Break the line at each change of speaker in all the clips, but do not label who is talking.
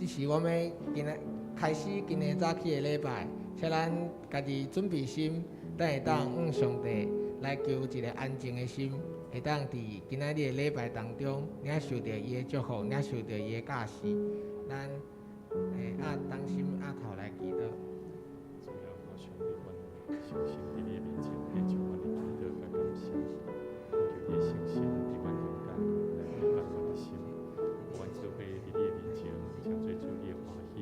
這是我欲今仔開始今日早起的禮拜，請咱家己準備心，咱會當向上帝來求一個安靜的心，會當佇今仔日的禮拜當中，領受著伊的祝福，領受著伊的教示。咱會按當心按頭來祈禱。
主耶穌上帝，阮誠心佇你的面前獻上阮的祈禱佮感謝，懇求你的聖神佇阮中間來陪伴阮的心，予阮做伙佇你的面前，成做主你的歡喜，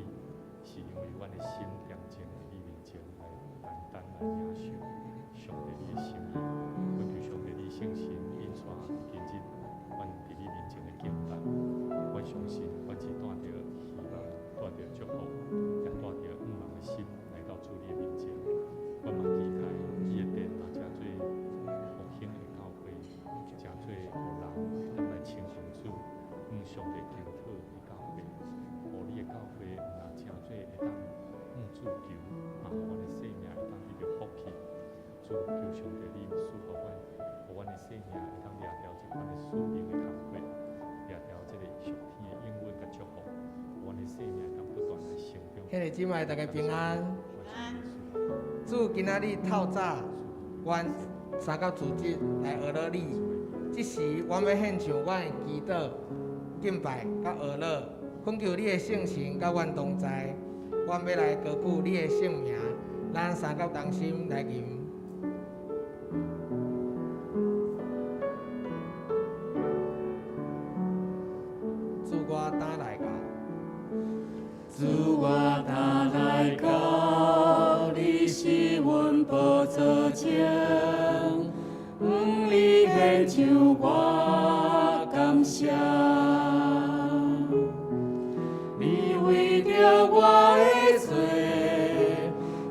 是因為阮的心恬靜佇你面前來單單來領受上帝你的心意。懇求上帝你聖神引帶今日阮佇你面前的敬拜，阮相信阮是帶著希望、帶著祝福，也帶著向望的心來到主你的面前。阮嘛期待你的殿嘛成做復興的教會，成做予人會當來親近主、向上帝求討的教會。予你的教會毋若成做會當向主求，嘛予阮的生命會當得著福氣。主，求上帝你賜予阮，予阮的生命會當掠牢這款的使命的工課，掠牢這個屬天的應允佮祝福，予阮的生命會當不斷來成長。
兄弟姊妹，大家平安。主今仔日透早，阮三角組織來呵咾你。這時，阮欲獻上阮的祈禱、敬拜佮呵咾，懇求你的聖神佮阮同在。阮欲來高舉你的聖名，咱三角同心來吟。主我擔來到，
主我擔來到，你是阮寶座前，向你獻上我感謝。你為著我的罪，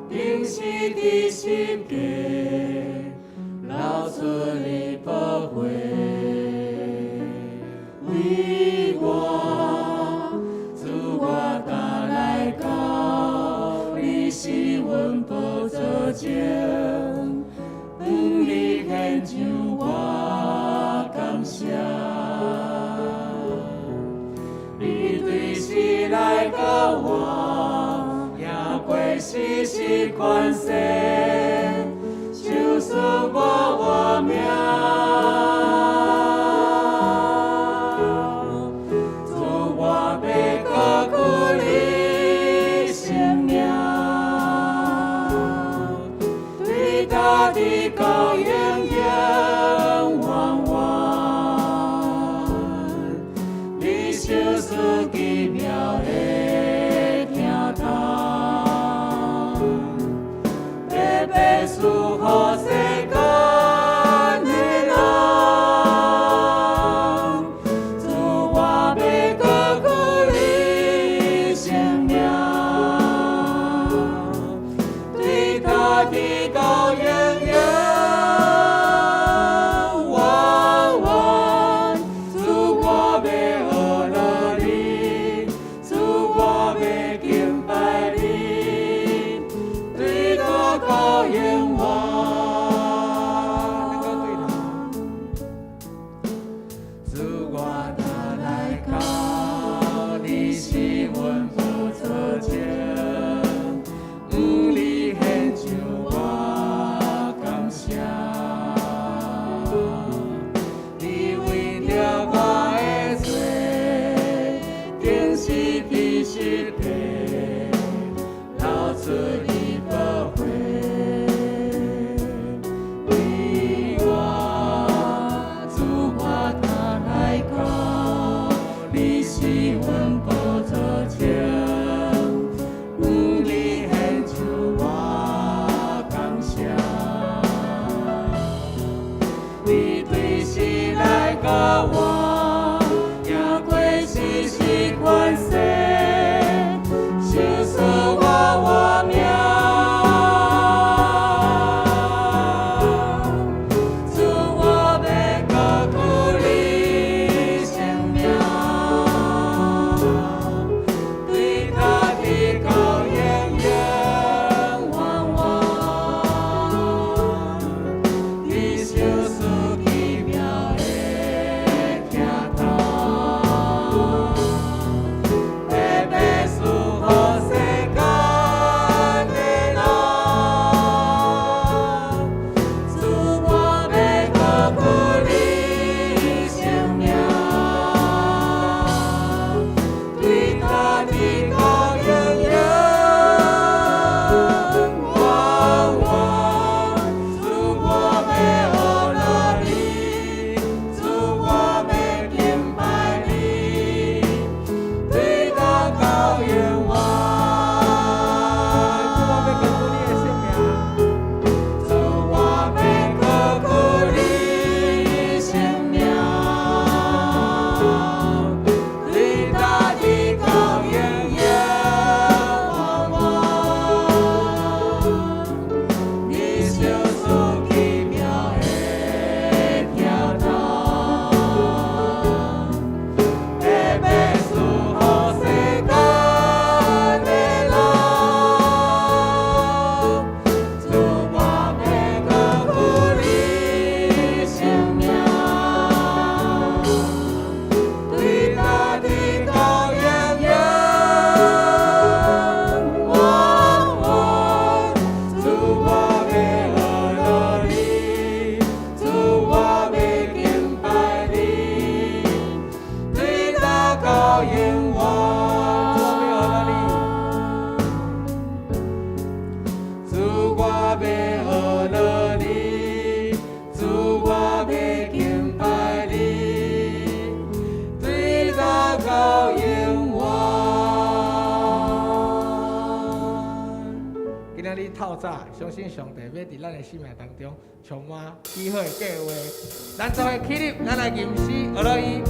釘死佇十架，流出你寶血，為我。主我擔來到，你是阮寶座前，向你獻上我感謝。你對死來到我，贏過死是權勢，賞賜我活命。主我欲高舉你聖名，對大地到永永遠遠，你賞賜奇妙的疼痛，白白賜予世間的人。主我欲高舉你聖名，對大地到永永遠遠，主我欲呵咾你，主我欲敬拜你，對大到永遠。
相信上帝欲佇咱的生命當中充滿美好的計劃。咱做伙起立，咱來吟詩學落伊。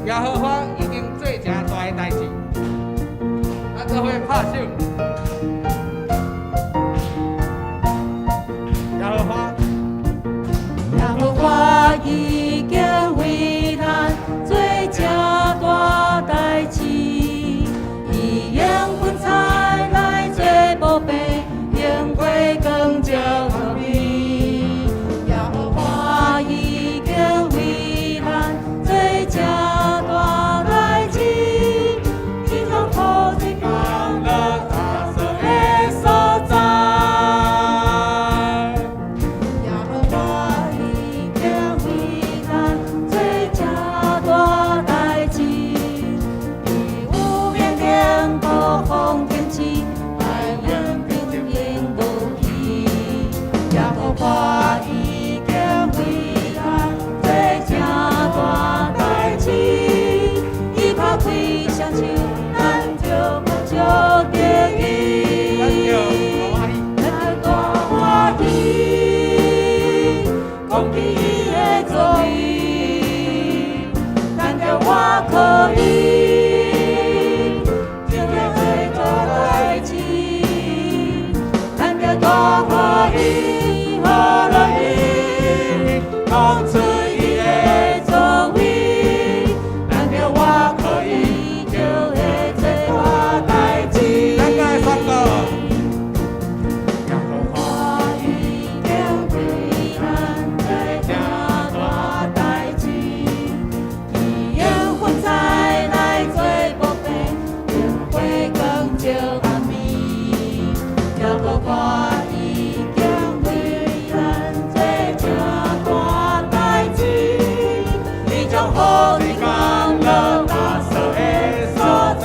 耶和華已經做誠大的代誌，咱做伙拍手。耶和華，
耶和華已經為咱做這大代誌，伊用雲彩來做寶貝，用火光照暗暝。耶和華已經為咱做這大代誌，伊將雨水降落大雪的所在。耶和華已經為咱做這大代誌，伊有命令暴風停止，海洋平靜無去。耶和華已經為咱做這大代誌，伊拍開雙手，咱就摸著著伊。
咱就大歡喜。
咱就大歡喜，講起伊的作為，咱就倚靠伊，就會做大代誌。咱就大歡喜，何樂意，講出伊的作為，咱就倚靠伊，就會做大代誌。
咱來宣告。耶和華
已經為咱做這大代誌，伊用雲彩來做寶貝，用火光照暗暝。耶和華已經為咱做這大代誌，伊將雨水降落大雪的所在。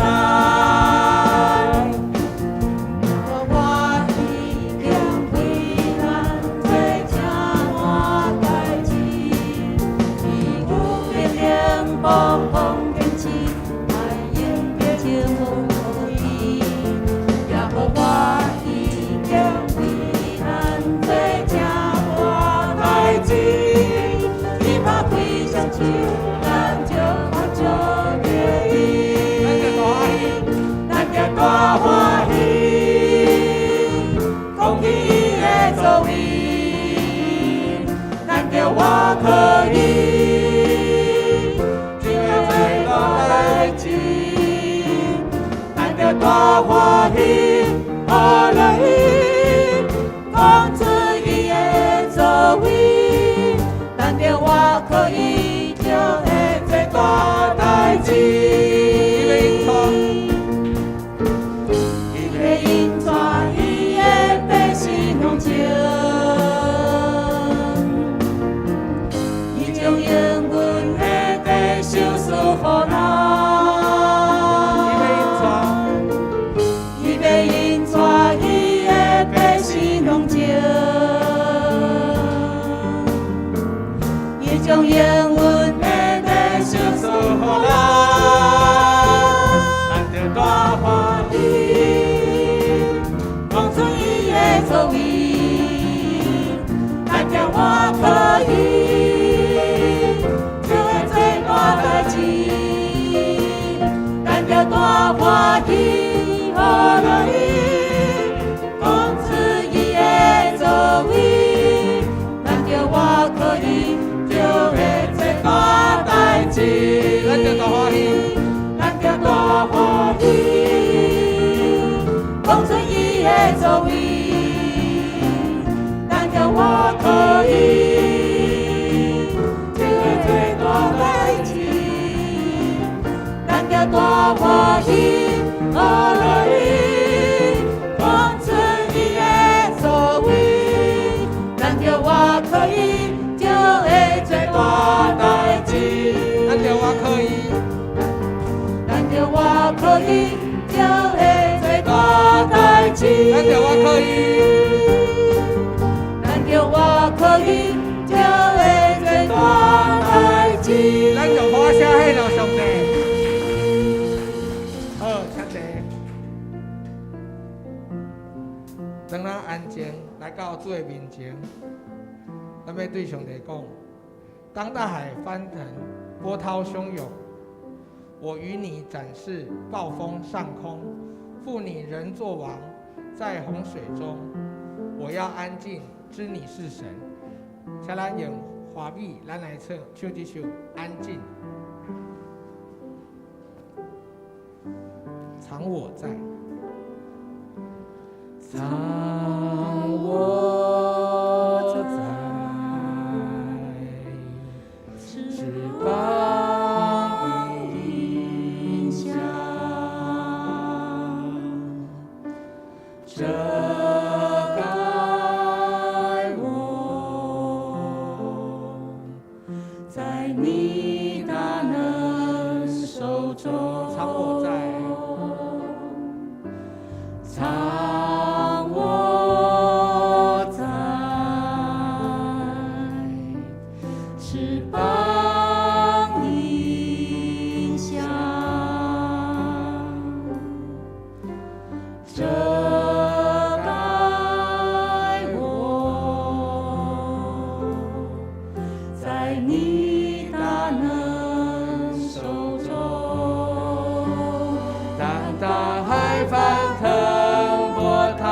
耶和華已經為咱做這大代誌，伊有命令暴風停止，海湧平靜無去。耶和華已經為咱做這大代誌，伊拍開雙手，咱就摸著著伊。
咱就大歡喜。
咱就大歡喜，講起伊的作為，咱就倚靠伊，就會做大代誌。咱就大歡喜，何樂意，講出伊的作為，咱就倚靠伊，就會做大代誌。
伊欲引帶，
伊欲引帶伊的百姓向前，伊將應允的地賞賜予咱。
伊欲引帶，
伊欲引帶伊的百姓向前，伊將應允的地賞賜予咱。
咱就大歡
喜，講出伊的作為，咱就倚靠伊，就會做大代誌。咱就大歡喜，何樂意，講出伊的作為，咱就倚靠伊，就會做大代誌。
咱就大歡喜。
咱就大歡喜，講出伊的作為，咱就倚靠伊，就會做大代誌。咱就大歡喜，何樂意，講出伊的作為，咱就倚靠伊，就會做大代誌。
咱就倚靠伊，
咱就倚靠伊，就會做大代誌。
咱就倚靠伊，
咱就倚靠伊，就會做大代誌。
咱就拍聲獻予上帝。好，請坐。當咱安靜來到到主的面前，咱欲對上帝講：當大海翻騰，波濤洶湧，我與你展翅暴風上空，父你仍作王，在洪水中，我要安靜，知你是神。請咱用華語，咱來唱唱這首《安靜》。藏我在，藏我在翅膀蔭下，遮蓋我，
在你大能手中，
藏我在，
藏我在翅膀蔭下，遮蓋我，在你大能手中。
當大海翻騰，波濤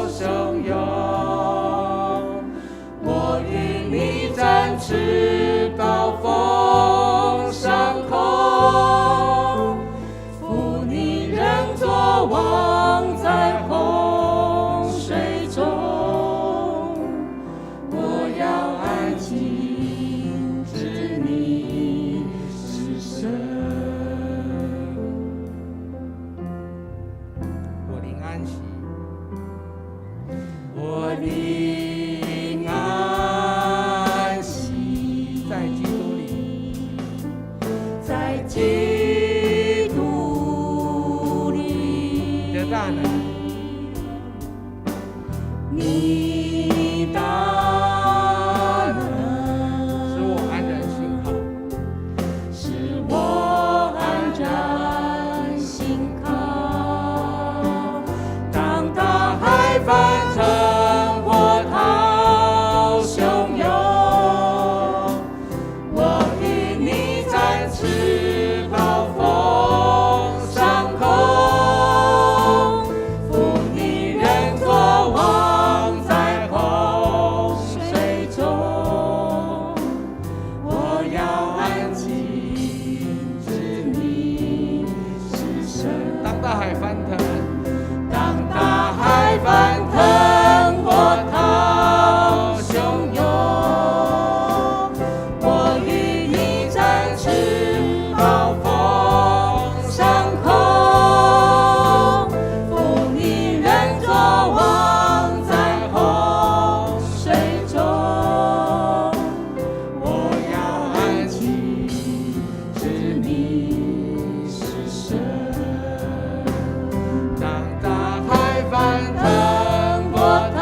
洶湧，我與你展翅暴風上空，
父你仍作王在洪水中，我要安靜，知你是神。
我靈安息，
我靈安息，
在基督裡，
在基督裡，
你的大能，
你大能，
使我安然信靠。
使我安然信靠。當大海翻騰，波濤洶湧，我與你展翅暴風上空，父你仍作王在洪水中，我要安靜，知你是神。
當大海翻騰，
當大海翻騰，波濤洶湧，我與你展翅暴風上空，父你仍作王在洪水中，我要安靜，知你是神。
當大海翻騰，
波濤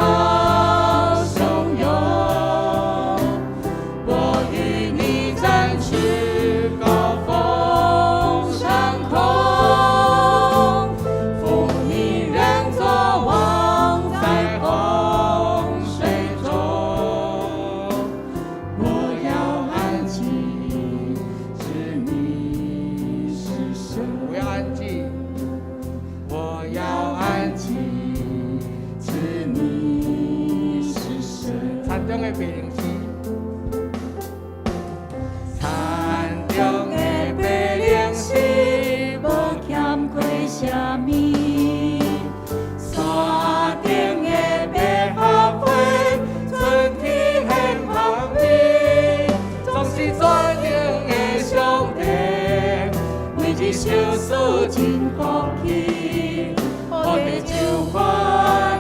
洶湧，我與你展翅暴風上空，父你仍作王在洪水中，我要安靜，知你是神。
我要安靜，我要安靜。
知你是神。
田中的白靈詩，田中的白靈詩，
無欠虧啥物，山頂的百合花，春天獻芳味，
總是全能的上帝，
每日相思真福氣，予地就款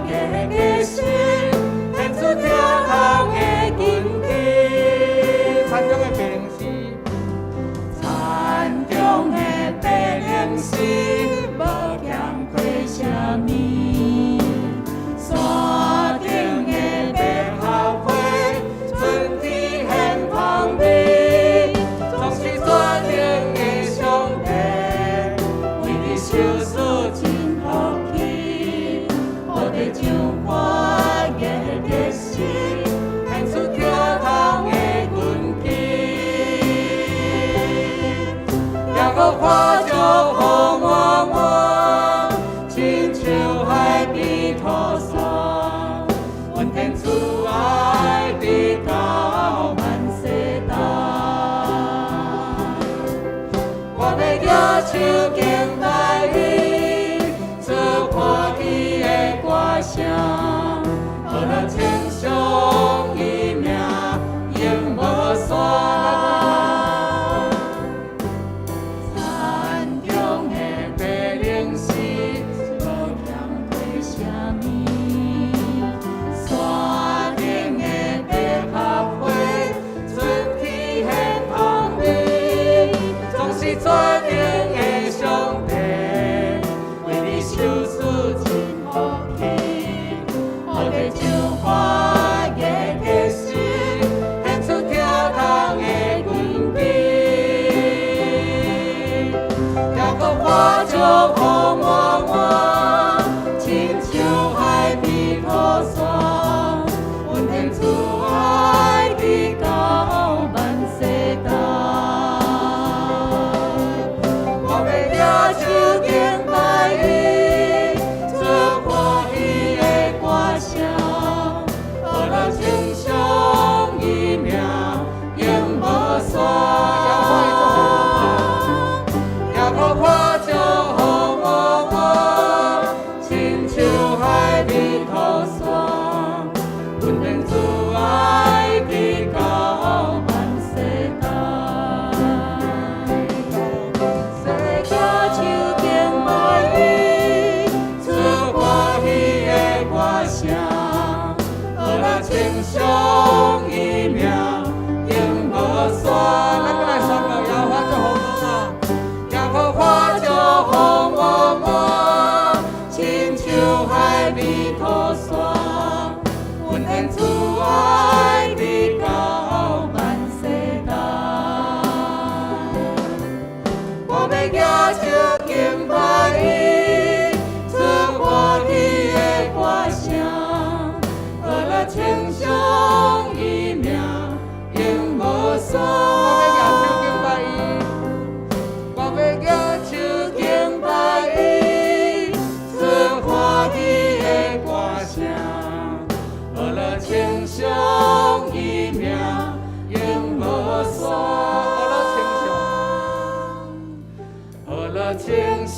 的決心，獻出疼痛的根。和華祝福滿滿，親像海比塗山，阮天慈愛直到萬世代。我欲舉手敬拜伊，做歡喜的歌聲，學來稱頌伊名永無煞。山中的白靈絲，無欠過啥物；山頂的百合花，春天現芳味，總是全能的上帝，為你賞賜真福氣，予你唱歡的歌詩，獻出疼痛的根基。耶和華祝福滿滿，親像海比塗山，阮天慈愛直到萬世代。我欲舉手敬拜伊，做歡喜的歌聲，學來稱頌伊名永無煞。耶和華祝福滿滿，親像海比塗山，阮天慈愛直到萬世代。舉手敬拜伊，做歡喜的歌聲，學來稱頌伊名永無煞。
咱閣來宣告耶和華祝福滿滿，
耶和華祝福滿滿，親像海比塗山，阮天慈愛直到萬世代。我欲舉手敬拜伊，做歡喜的歌聲，學來稱頌伊名永無煞。
我欲舉手敬拜伊，
我欲舉手敬拜伊，做歡喜的歌聲，學來稱頌伊名永無煞。學來稱頌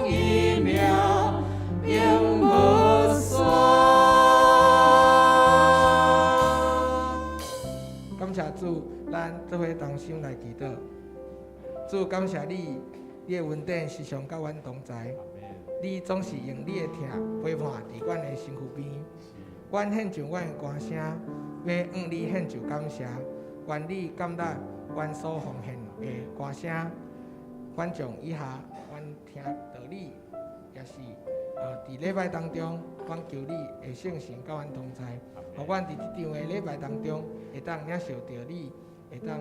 伊名永無煞。
感謝主，咱做伙同心來祈禱。主，感謝你，你的恩典時常佮阮同在。你總是用你的疼陪伴佇阮的身軀邊。阮獻上阮的歌聲，欲向你獻上感謝。願你感納阮所奉獻的歌聲。阮將以下阮聽道理，也是佇禮拜當中，阮求你的聖神佮阮同在，予阮佇這場的禮拜當中，會當領受著你，會當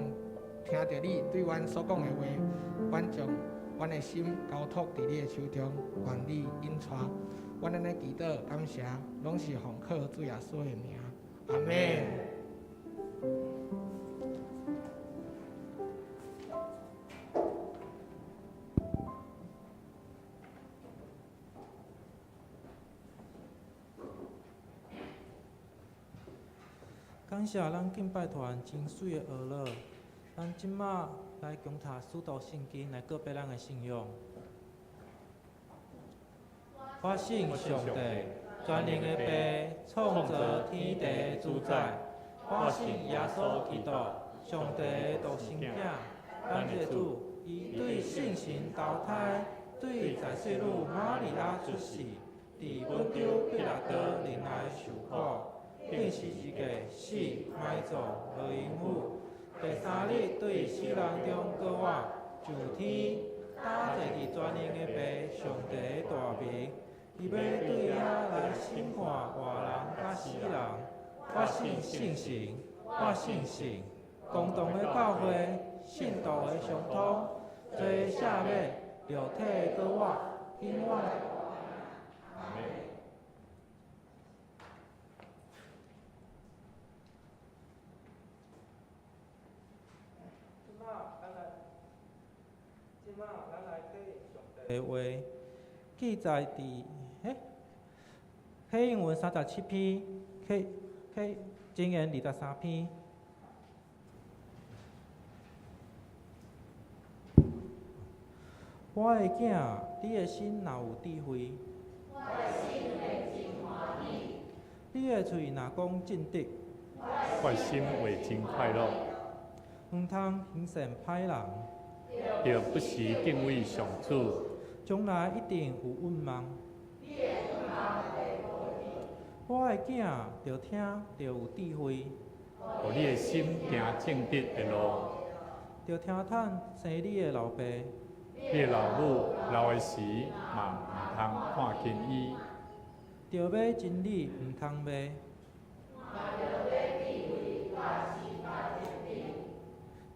聽著你對阮所講的話，阮將阮的心交託佇你的手中，願你引帶。阮按呢祈禱感謝，攏是奉靠主耶穌的名，阿們。
感謝咱敬拜團真媠的呵咾，咱這馬來共讀使徒信經來告白咱的信仰。我信上帝，全能的父，創造天地的主宰。我信耶穌基督，上帝的獨生囝，咱的主，伊對聖神投胎，對在聖女瑪利亞出世，佇本丟彼拉多忍耐受苦，釘十字架死埋葬落陰府，第三日對死人中復活，上天，搭坐佇全能的父上帝的大明，伊欲對遐來審判活人佮死人。我信聖神，我信聖，共同的教會，信徒的相通，罪的赦免，肉體的復活，永遠。這馬咱來體驗上帝的話，記載佇彼啟應文37篇，啟啟箴言23篇。我的囝，你的心若有智慧，
我的心會真歡喜。
你的喙若講正直，
我的心會真快樂。
毋通行善歹人，
著不時敬畏上主，
將來一定有盼望。我的囝，著聽，著有智慧，
予你的心行正直的路。
著聽趁生你的老爸。
你的老母老的時嘛毋通看輕伊。
著買真理，毋通賣。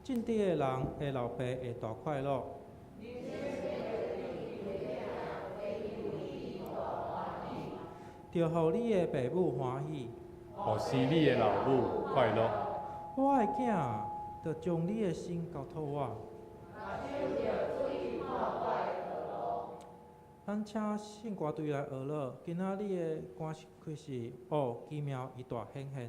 正直的人的老爸會大快樂。著予你的爸母歡喜。
予生你的老母快樂。
我的囝，著將你的心交託我。咱請聖歌隊來學樂。今仔日的歌曲是《哦，奇妙伊大顯現》。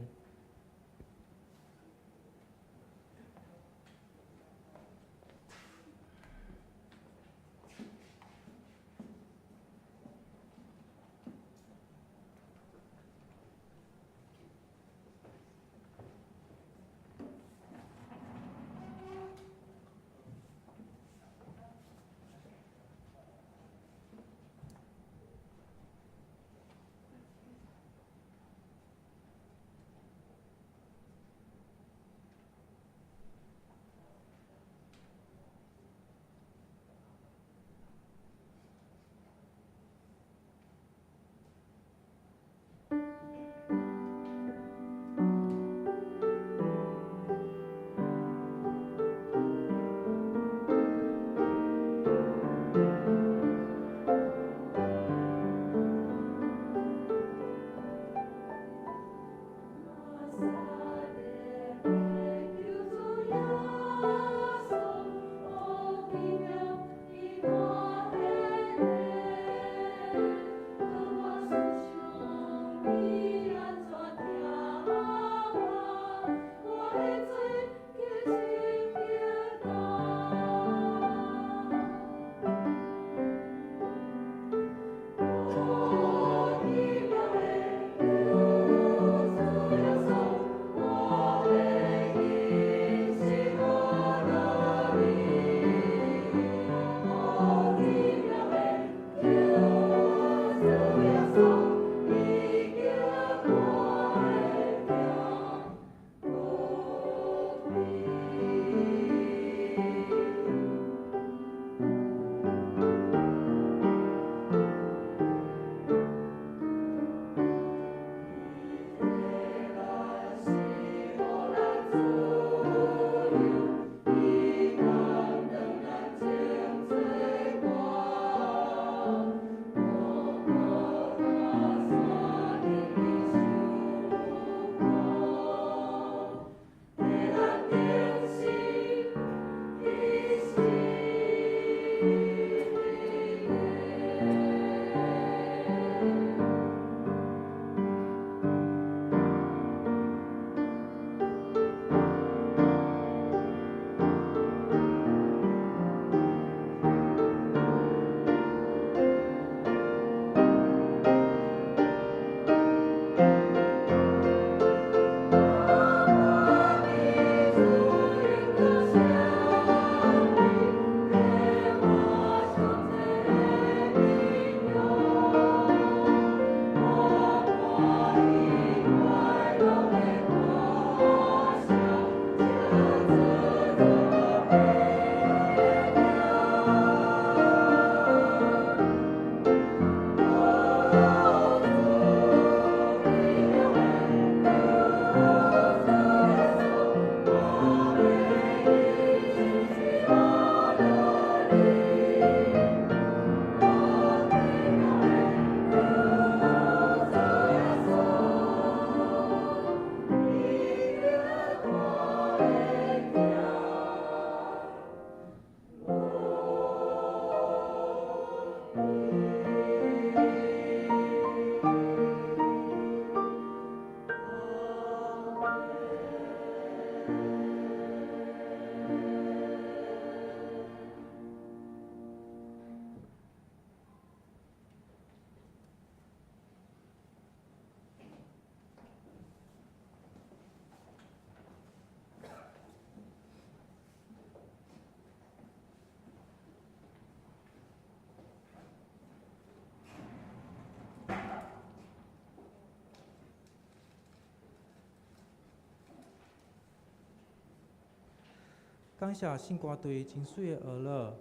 感謝聖歌隊真媠的呵咾。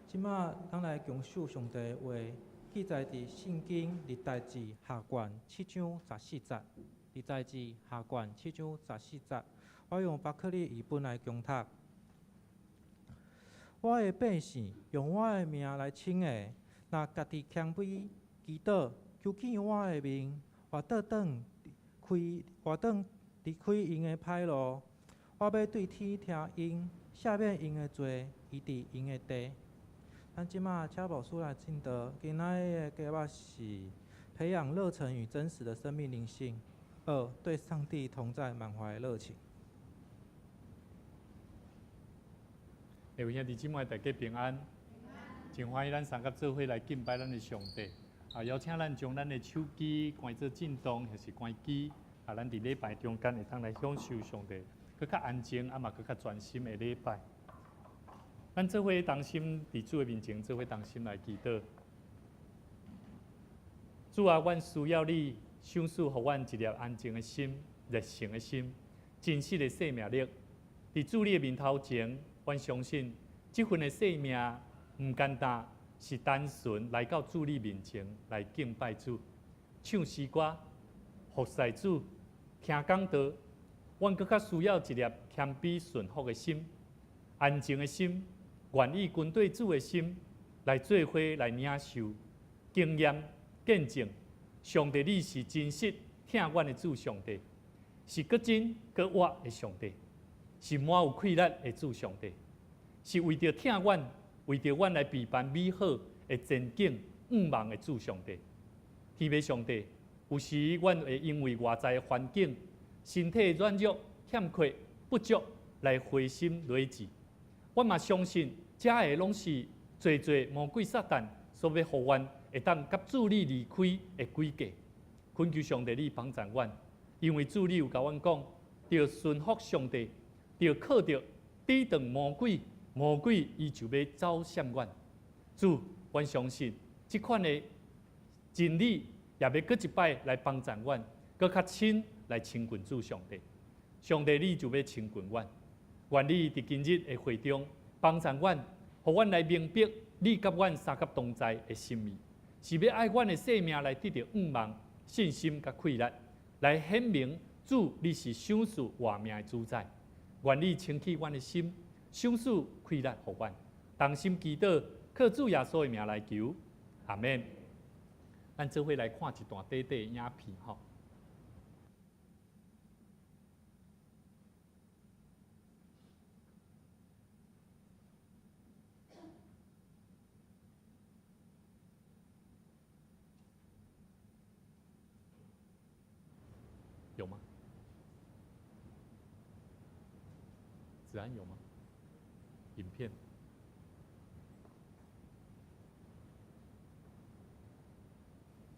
這馬咱來共守上帝的話，記載佇聖經歷代志下卷七章十四節。歷代志下卷七章十四節，我用巴克利譯本來恭讀。我的百姓用我的名來稱的，若家己謙卑祈禱，求見我的面，我倒轉開，我轉離開𪜶的歹路，我欲對天聽𪜶，赦免𪜶的罪，醫治𪜶的地。咱這馬請牧師來進道，今仔日的題目是培養熱忱與真實的生命靈性。二，對上帝同在滿懷熱情。
各位兄弟姊妹，大家平安。真歡喜咱三佮做伙來敬拜咱的上帝。啊，邀請咱將咱的手機關做震動，抑是關機。啊，咱佇禮拜中間會當來享受上帝，閣較安靜，啊嘛閣較專心的禮拜。咱做伙同心佇主的面前，做伙同心來祈禱。主啊，阮需要你賞賜予阮一粒安靜的心、熱誠的心、真實的生命力。佇主你的面頭前，阮相信這份的生命毋簡單，是單純來到主你面前來敬拜主、唱詩歌、服侍主、聽講道。阮閣較需要一粒謙卑順服的心、安靜的心，願意跟綴主的心來做伙來領受經驗見證。上帝，你是真實疼阮的主上帝，是閣真閣活的上帝，是滿有氣力的主上帝，是為著疼阮、為著阮來備辦美好的前景願望的主上帝。天父上帝，有時阮會因為外在的環境、身體軟弱、欠缺、不足來灰心累志。阮嘛相信，這个攏是濟濟魔鬼撒旦所欲予阮會當佮主你離開的詭計。懇求上帝你幫助阮，因為主你有共阮講，著順服上帝，著靠著抵擋魔鬼，魔鬼伊就欲走閃阮。主，阮相信這款的真理，也欲閣一擺來幫助阮，閣較親來親近主上帝。上帝你就欲親近阮。願你佇今日的會中幫助阮，予阮來明白你佮阮相佮同在的心意，是欲愛阮的生命來得著向望、信心佮氣力，來顯明主你是賞賜活命的主宰。願你清去阮的心，賞賜氣力予阮，同心祈禱，靠主耶穌的名來求，阿們。咱做伙來看一段短短的影片吼。有嗎？子安有嗎？影片。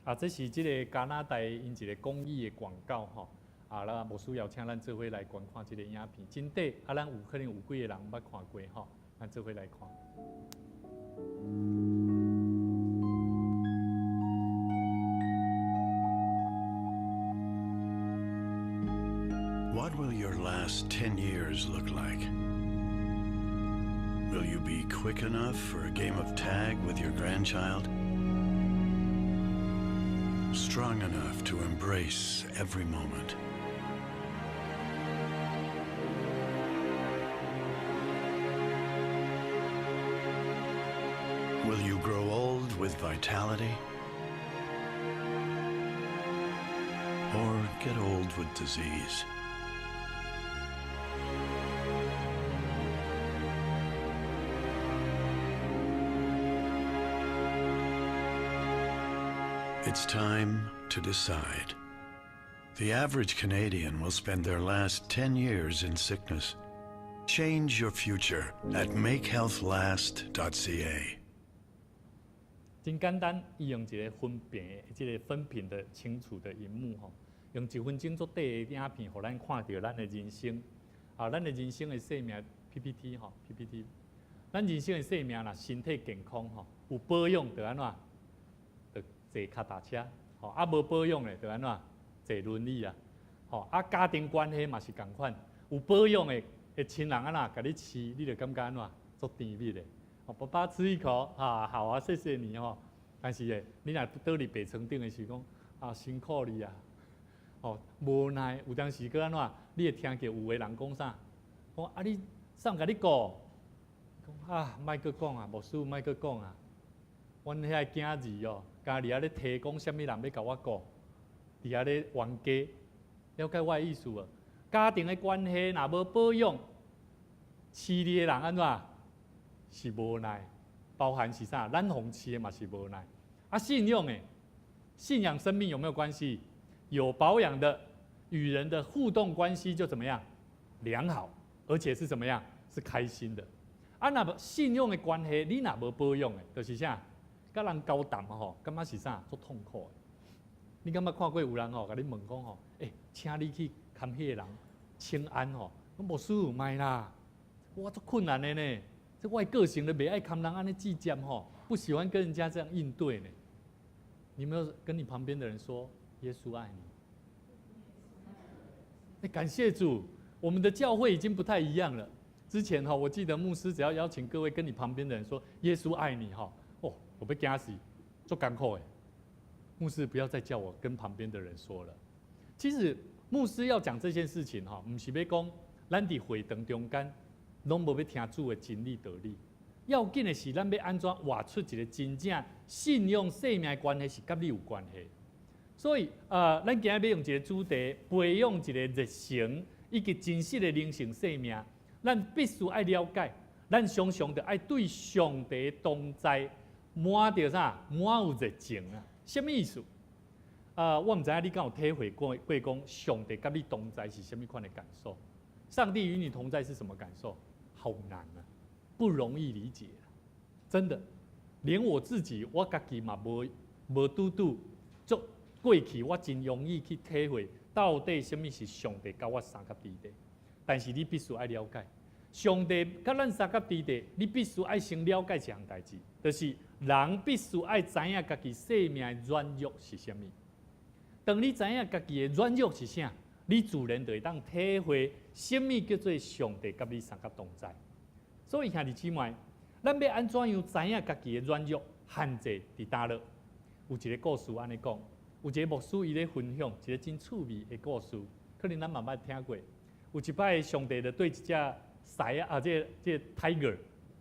啊，這是這个加拿大𪜶一个公益的廣告吼。啊，咱牧師邀請咱做伙來觀看這个影片，真短。啊，咱有可能有幾个人毋捌看過吼，咱做伙來看。
What will your last 10 years look like? Will you be quick enough for a game of tag with your grandchild? Strong enough to embrace every moment? Will you grow old with vitality? Or get old with disease? It's time to decide. The average Canadian will spend their last 10 years in sickness. Change your future at makehealthlast.ca.
真簡單，伊用一个分屏的，這个分屏的清楚的螢幕吼，用一分鐘足短的影片，予咱看著咱的人生。啊，咱的人生的生命 PPT 吼，PPT，咱人生的生命若身體健康吼，有保養就按怎？就坐跤踏車，吼啊無保養的就按怎？坐輪椅啊，吼啊家庭關係嘛是仝款，有保養的的親人按怎共你飼，你就感覺按怎足甜蜜的。哦，爸爸吃一口，啊，好啊，謝謝你吼。但是咧，你若倒佇病床頂的時講，啊，辛苦你啊，哦，無奈，有當時閣按怎，你會聽著有的人講啥？講啊，你啥人共你顧？講啊，莫閣講啊，牧師莫閣講啊，阮遐囝兒哦，家佇遐咧提講啥物人欲共我顧，佇遐咧冤家，了解我的意思無？家庭的關係若無保養，飼你的人按怎？是無奈，包含是啥？咱予飼的嘛是無奈。啊，信用誒，信仰生命有沒有關係？有保養的，與人的互動關係就怎麼樣？良好，而且是怎麼樣？是開心的。啊，若無信仰的關係，你若無保養的，就是啥？佮人交談吼，感覺是啥？足痛苦的。你敢捌看過有人吼，共你問講吼，欸，請你去共彼个人請安吼，講牧師莫啦，我足困難的呢。這我的個性都袂愛共人按呢計較吼，不喜歡跟人家這樣應對呢。你有沒有跟你旁邊的人說耶穌愛你？欸，感謝主，我們的教會已經不太一樣了。之前哈，我記得牧師只要邀請各位跟你旁邊的人說耶穌愛你哈，哦，我欲驚死，足艱苦的。牧師不要再叫我跟旁邊的人說了。其實牧師要講這件事情哈，毋是欲講咱佇會堂中間攏無欲聽主的真理道理。要緊的是咱欲按怎活出一個真正信仰生命的關係是佮你有關係。所以，咱今日欲用一個主題，培養一個熱誠以及真實的靈性生命。咱必須愛了解，咱常常著愛對上帝同在滿著啥？滿有熱情啊！啥物意思？啊，我毋知影你敢有體會過，過講上帝佮你同在是啥物款的感受？上帝與你同在是什麼感受？好難啊，不容易理解啊，真的，連我自己，我家己嘛無無拄拄足過去，我真容易去體會到底啥物是上帝佮我相佮佇咧。但是你必須愛了解，上帝佮咱相佮佇咧，你必須愛先了解一項代誌，就是人必須愛知影家己生命的軟弱是啥物。當你知影家己的軟弱是啥，你自然就會當體會啥物叫做上帝佮你相佮同在。所以兄弟姊妹，咱欲按怎樣知影家己的軟弱限制佇佗落？有一個故事按呢講，有一個牧師伊咧分享一個真趣味的故事，可能咱嘛捌聽過。有一擺，上帝就對一隻獅仔啊，這個 tiger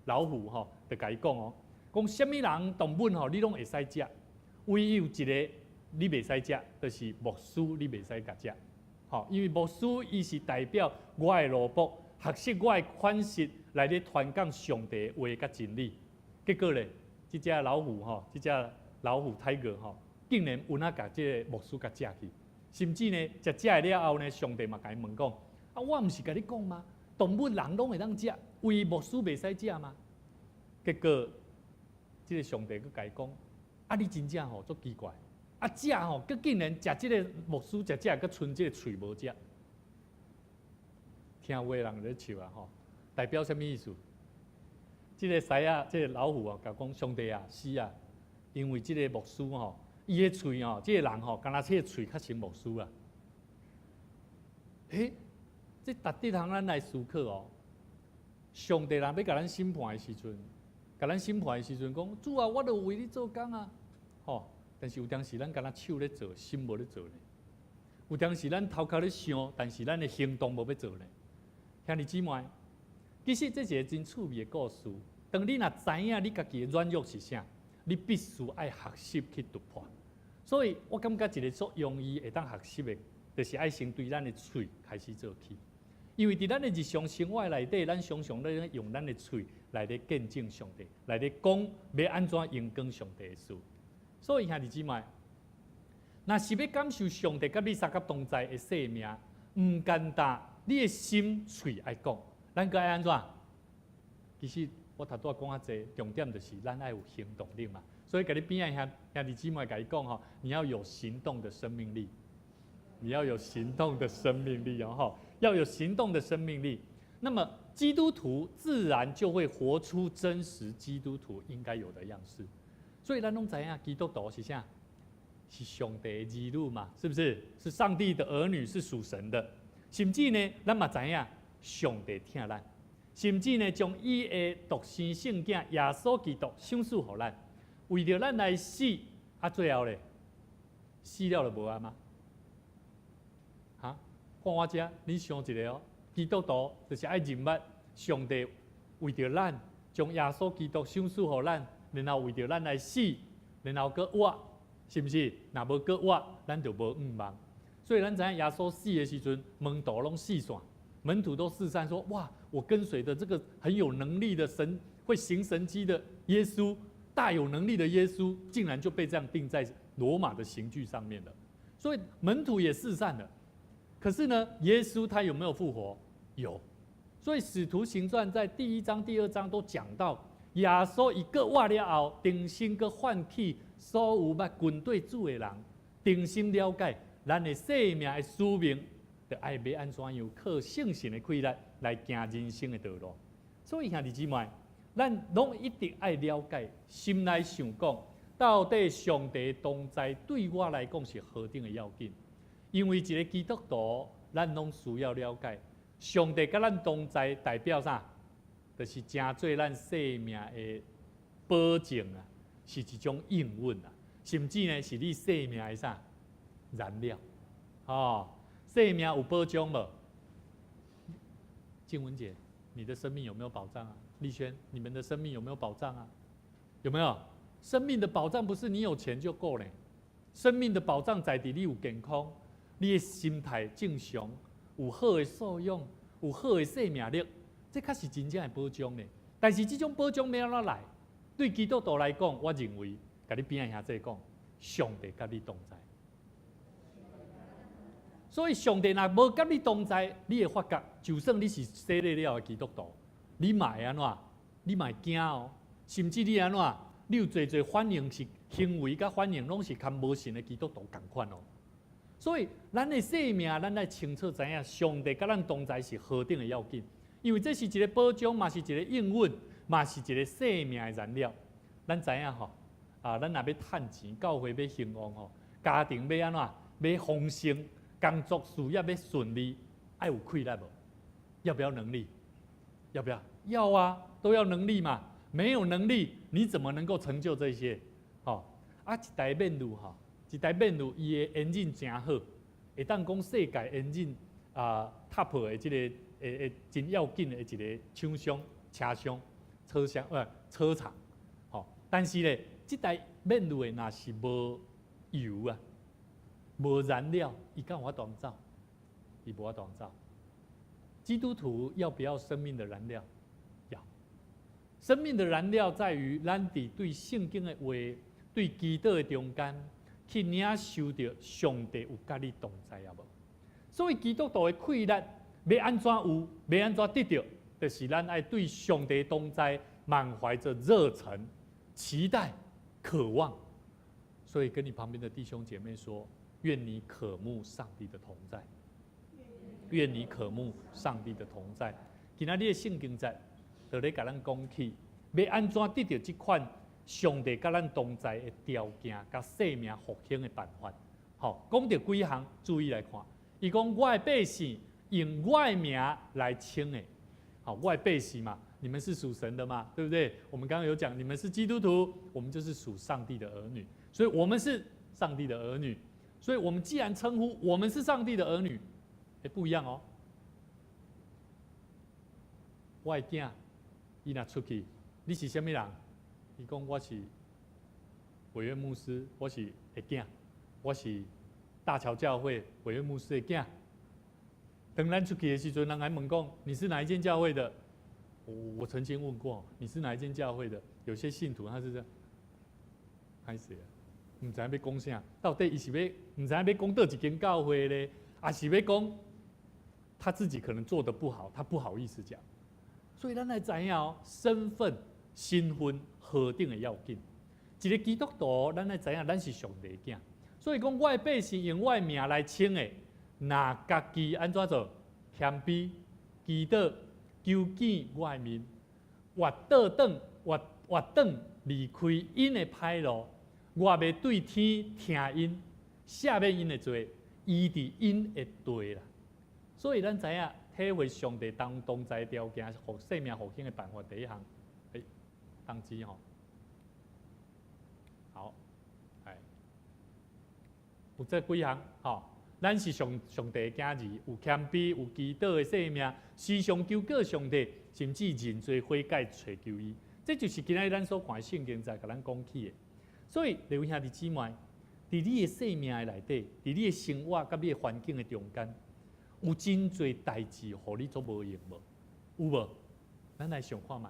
老虎吼，就共伊講哦，講啥物人動物吼，你攏會使食，唯有一個你袂使食，就是牧師你袂使共食，吼，因為牧師伊是代表我的奴僕，學習我的款式來咧傳講上帝的話佮真理。結果咧，這隻老虎吼，這隻老虎 tiger 吼，竟然有影共這個牧師共食去，甚至呢，食食了後呢，上帝嘛共伊問講。啊，我毋是共你講嗎？動物人攏會當食，唯牧師袂使食嗎？結果，這個上帝閣共伊講：啊，你真正吼足奇怪，啊食吼，閣竟然食這個牧師食食，閣賰這個喙無食。聽話人咧笑啊吼，代表啥物意思？這個獅仔，這個老虎啊，共講上帝啊，是啊，因為這個牧師吼，伊的喙吼，這個人吼，敢若這個喙較像牧師啊。欸，這值得通咱來思考哦。上帝若欲共咱審判的時陣，共咱審判的時陣，講主啊，我著為你做工啊，吼。但是有當時咱敢若手咧做，心無咧做呢。有當時咱頭殼咧想，但是咱的行動無欲做呢。兄弟姊妹，其實這是一個真趣味的故事。當你若知影你家己的軟弱是啥，你必須愛學習去突破。所以我感覺一個足容易會當學習的，就是愛先對咱的喙開始做起。因為佇咱的日常生活內底，咱常常咧用咱的喙來咧見證上帝，來咧講欲按怎榮光上帝的事。所以兄弟姊妹，若是欲感受上帝佮你相佮同在的生命，毋簡單，你的心喙愛講，咱閣愛按怎？其實我頭拄仔講較濟，重點就是咱愛有行動力嘛。所以共你邊仔兄兄弟姊妹共伊講吼，你要有行動的生命力，你要有行動的生命力哦吼，要有行動的生命力。那麼基督徒自然就會活出真實基督徒應該有的樣式。所以咱攏知影基督徒是啥？是上帝的兒女嘛，是不是？是上帝的兒女，是屬神的。甚至呢，咱嘛知影，
上帝疼咱，甚至呢將伊的獨生聖子耶穌基督賞賜予咱，為著咱來死，啊最後咧，死了就無啊嗎？哈？看我遮，你想一下哦，基督徒就是愛認捌上帝為著咱將耶穌基督賞賜予咱，然後為著咱來死，然後閣活，是毋是？若無閣活，咱就無向望。所以咱知影耶穌死的時陣，門徒攏四散，門徒都四散，說：哇，我跟隨的這個很有能力的神，會行神蹟的耶穌，大有能力的耶穌，竟然就被這樣釘在羅馬的刑具上面了。所以門徒也四散了。可是呢，耶穌他有沒有復活？有。所以使徒行傳在第一章、第二章都講到，耶穌伊閣活了後，重新閣喚起所有捌跟綴主的人，重新了解咱的生命的使命，就愛欲按怎樣靠聖神的氣力來行人生的道路。所以兄弟姊妹，咱攏一定愛了解，心內想講，到底上帝同在對我來講是何等的要緊？因為一個基督徒，咱攏需要了解，上帝佮咱同在代表啥？就是成做咱生命的保證啊，是一種應允啊，甚至呢是你生命的啥燃料？哦，生命有保障無？靜文姐，你的生命有沒有保障啊？麗萱，你們的生命有沒有保障啊？有沒有？生命的保障不是你有錢就夠嘞，生命的保障在佇你有健康，你的心態正常，有好的素養，有好的生命力，這才是真正的保障呢。但是這種保障欲按怎來？對基督徒來講，我認為，共你邊仔兄弟講，上帝佮你同在。所以上帝若無佮你同在，你會發覺，就算你是洗禮了的基督徒，你嘛會按怎？你嘛會驚哦，甚至你按怎？你有濟濟反應是行為佮反應，攏是佮無信的基督徒仝款哦。所以，咱的生命，咱愛清楚知影，上帝佮咱同在是何等的要緊，因為這是一個保障，嘛是一個應允，嘛是一個生命的燃料。咱知影吼，啊，咱若欲趁錢，教會欲興旺吼，家庭欲按怎？欲豐盛，工作事業欲順利，愛有氣力無？要不要能力？要不要？要啊，都要能力嘛。沒有能力，你怎麼能夠成就這些？吼，啊，一台免路吼，一台免路，伊的 engine 誠好，會當講世界 engine 啊 top 的這個會真要緊的一個廠商、車商、車廂車廠，吼。但是咧，這台免路的若是無油啊，無燃料，伊敢有法度走？伊無法度走。基督徒要不要生命的燃料？要。生命的燃料在於咱佇對聖經的話，對祈禱的中間，去領受著上帝有佮你同在抑無？所以基督徒的氣力欲按怎有，欲按怎得著，就是咱愛對上帝同在滿懷著熱忱、期待、渴望。所以跟你旁邊的弟兄姐妹說：願你渴慕上帝的同在，願你渴慕上帝的同在。今仔日的聖經節，就咧共咱講起，欲按怎得著這款上帝佮咱同在的條件，佮生命復興的辦法。吼，講著幾項，注意來看。伊講我的百姓用我的名來稱的，好，我的百姓嘛，你們是屬神的嘛，對不對？我們剛剛有講，你們是基督徒，我們就是屬上帝的兒女，所以我們是上帝的兒女。所以我們既然稱呼我們是上帝的兒女，欸，不一樣哦。我的囝，伊若出去，你是啥物人？伊講我是委員牧師，我是的囝，我是大橋教會委員牧師的囝。當咱出去的時陣，人來問講你是哪一間教會的？我曾經問過你是哪一間教會的？有些信徒他是這樣，歹勢啊，毋知影欲講啥，到底伊是欲毋知影欲講佗一間教會咧，抑是欲講他自己可能做得不好，他不好意思講。所以咱來知影哦，身份、身份何等的要緊。一個基督徒，咱來知影咱是上帝囝，所以講我的百姓用我的名來稱的，若家己按怎做？謙卑、祈禱、求見我的面，越倒轉、越越轉離開𪜶的歹路，我欲對天聽𪜶，赦免𪜶的罪，醫治𪜶的地啦。所以咱知影，體會上帝當同在條件，予生命復興的辦法。第一項，欸，當機吼，好，來，有這幾項，吼，咱是上帝的囝兒，有謙卑、有祈禱的生命，時常求告上帝，甚至認罪悔改，揣求伊。這就是今仔日咱所看的聖經在共咱講起的。所以，各位兄弟姊妹，佇你的生命的內底，佇你的生活佮你的環境的中間，有真濟代誌，予你足無閒無？有無？咱來想看覓，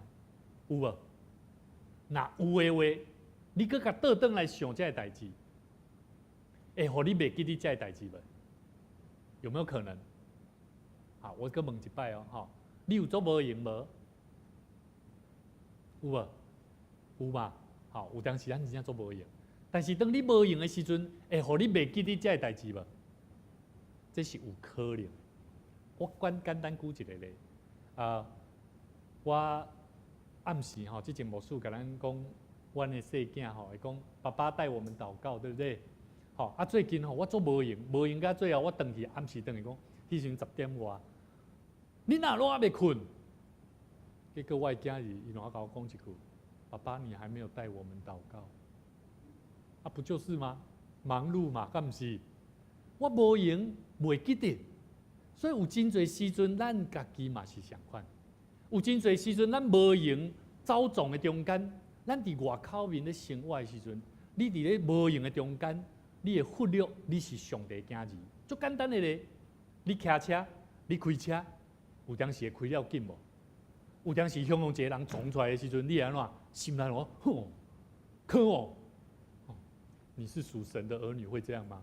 有無？若有的話，你閣共倒轉來想這个代誌，會予你袂記得這个代誌無？有沒有可能？好，我閣問一擺哦，吼，你有足無閒無？有無？有嘛？好，有當時咱真正足無閒，但是當你無閒的時陣，會予你袂記得這个代誌無？這是有可能。我簡單舉一個例，啊，我暗時吼，之前牧師共咱講，阮的細囝吼會講，爸爸帶我們禱告，對不對？吼啊，最近吼我足無閒，無閒到最後我轉去暗時轉去講，彼時陣10點外，你哪攏猶未睏？結果我的囝兒伊攏共我講一句：爸爸，你還沒有帶我們禱告。啊，不就是嗎？忙碌嘛，敢毋是？我無閒，袂記得。所以有真濟時陣，咱家己嘛是相款。有真濟時陣，咱無閒走動的中間，咱佇外口面咧生活的時陣，你佇咧無閒的中間，你會忽略你是上帝囝兒。足簡單的咧，你騎車，你開車，有當時會開了緊無？有當時向向一個人衝出來的時陣，你會按怎？心內講，哼，可哦，你是屬神的兒女，會這樣嗎？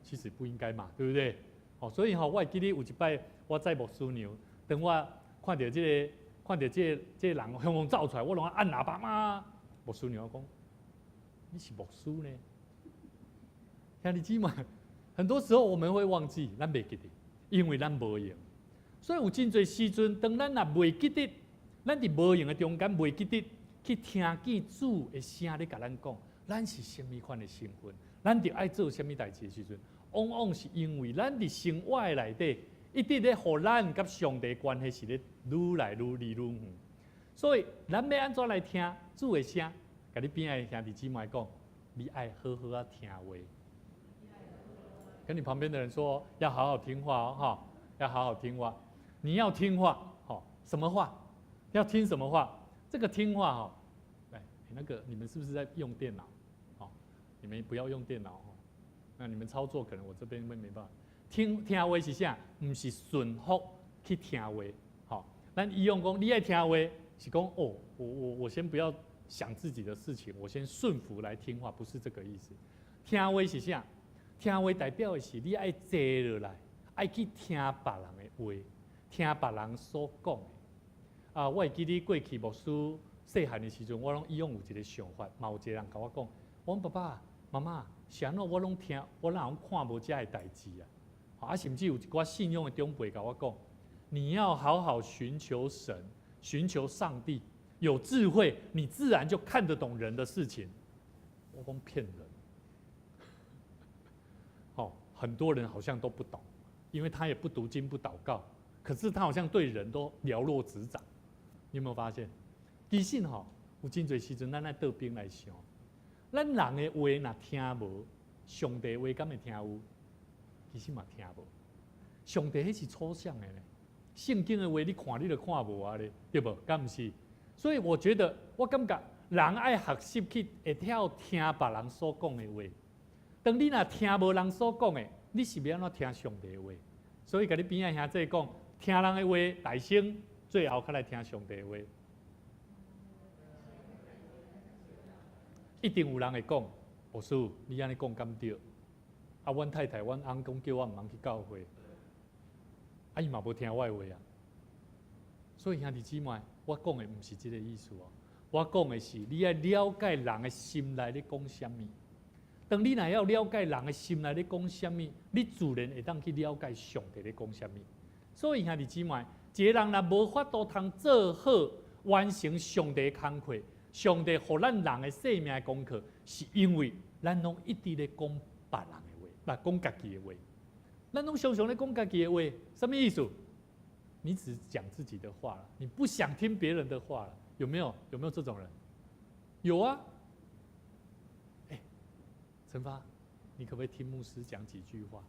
其實不應該嘛，對不對？哦，所以吼，我會記得有一擺，我載牧師娘，當我看著這个，看著這个這个人向向走出來，我攏按喇叭嘛。牧師娘講：你是牧師呢？兄弟姊妹，很多時候我們會忘記，咱袂記得，因為咱無閒。所以有真濟時陣，當咱若袂記得，咱佇無閒的中間袂記得去聽見主的聲咧共咱講，咱是啥物款的身份，咱著愛做啥物代誌的時陣，往往是因為咱佇生活的內底，一直咧予咱佮上帝關係是咧愈來愈離愈遠。所以，咱欲按怎來聽主的聲？共你邊仔的兄弟姊妹講，你愛好好仔聽話。跟你旁邊的人說，要好好聽話哦，哈，要好好聽話。你要聽話，好，什麼話？要聽什麼話？這個聽話哈，來，那個你們是不是在用電腦？好，你們不要用電腦哦。那你們操作可能我這邊會沒辦法。聽話是啥？毋是順服去聽話。好，咱以往講你愛聽話，是講哦，我先不要想自己的事情，我先順服來聽話，不是這個意思。聽話是啥？聽話代表的是你愛坐落來，愛去聽別人的話，聽別人所講的。啊，我會記得過去牧師細漢的時陣，我攏以往有一個想法，嘛有一個人共我講，我講爸爸媽媽，是按怎我攏聽，我哪攏看無遮的代誌啊？啊，甚至有一寡信仰的長輩共我講，你要好好尋求神，尋求上帝，有智慧，你自然就看得懂人的事情。我講騙人。哦，很多人好像都不懂，因為他也不讀經不禱告，可是他好像對人都了若指掌。你有沒有發現？其實吼，有真濟時陣，咱愛倒轉來想，咱人的話若聽無，上帝話敢會聽有？其實嘛聽無。上帝彼是抽象的呢，聖經的話你看你就看無啊咧，對無？敢毋是？所以我覺得，我感覺人愛學習去會曉聽別人所講的話。當你若聽無人所講的，你是欲按怎聽上帝的話？所以共你邊仔兄弟講，聽人的話大聲，最後較來聽上帝的話。一定有人會講，牧師，你按呢講敢對？啊，阮太太、阮翁講叫我毋通去教會，啊，伊嘛無聽我的話啊。所以兄弟姊妹，我講的毋是這个意思哦。我講的是，你愛了解人的心內咧講啥物。當你若要了解人的心內咧講啥物，你自然會當去了解上帝咧講啥物。所以兄弟姊妹，一个人若無法度通做好完成上帝工課，上帝予咱人的生命的功課，是因為咱攏一直咧講別人的話，來講家己的話。咱攏常常咧講家己的話，啥物意思？你只講自己的話了，你不想聽別人的話了，有沒有？有沒有這種人？有啊。哎，陳發，你可不可以聽牧師講幾句話？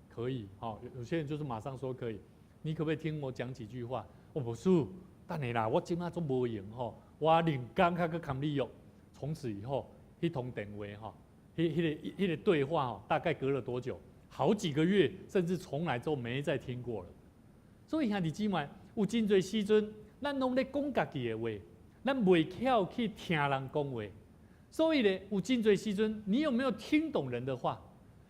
可以，好，有些人就是馬上說可以。你可不可以聽我講幾句話？我牧師，等下啦，我這馬足無閒吼，我另工較閣含你約。從此以後，彼通電話吼，彼個對話吼，大概隔了多久？好幾個月，甚至從來都沒再聽過了。所以兄弟姊妹，有真濟時陣，咱攏咧講家己的話，咱袂曉去聽人講話。所以咧，有真濟時陣，你有沒有聽懂人的話？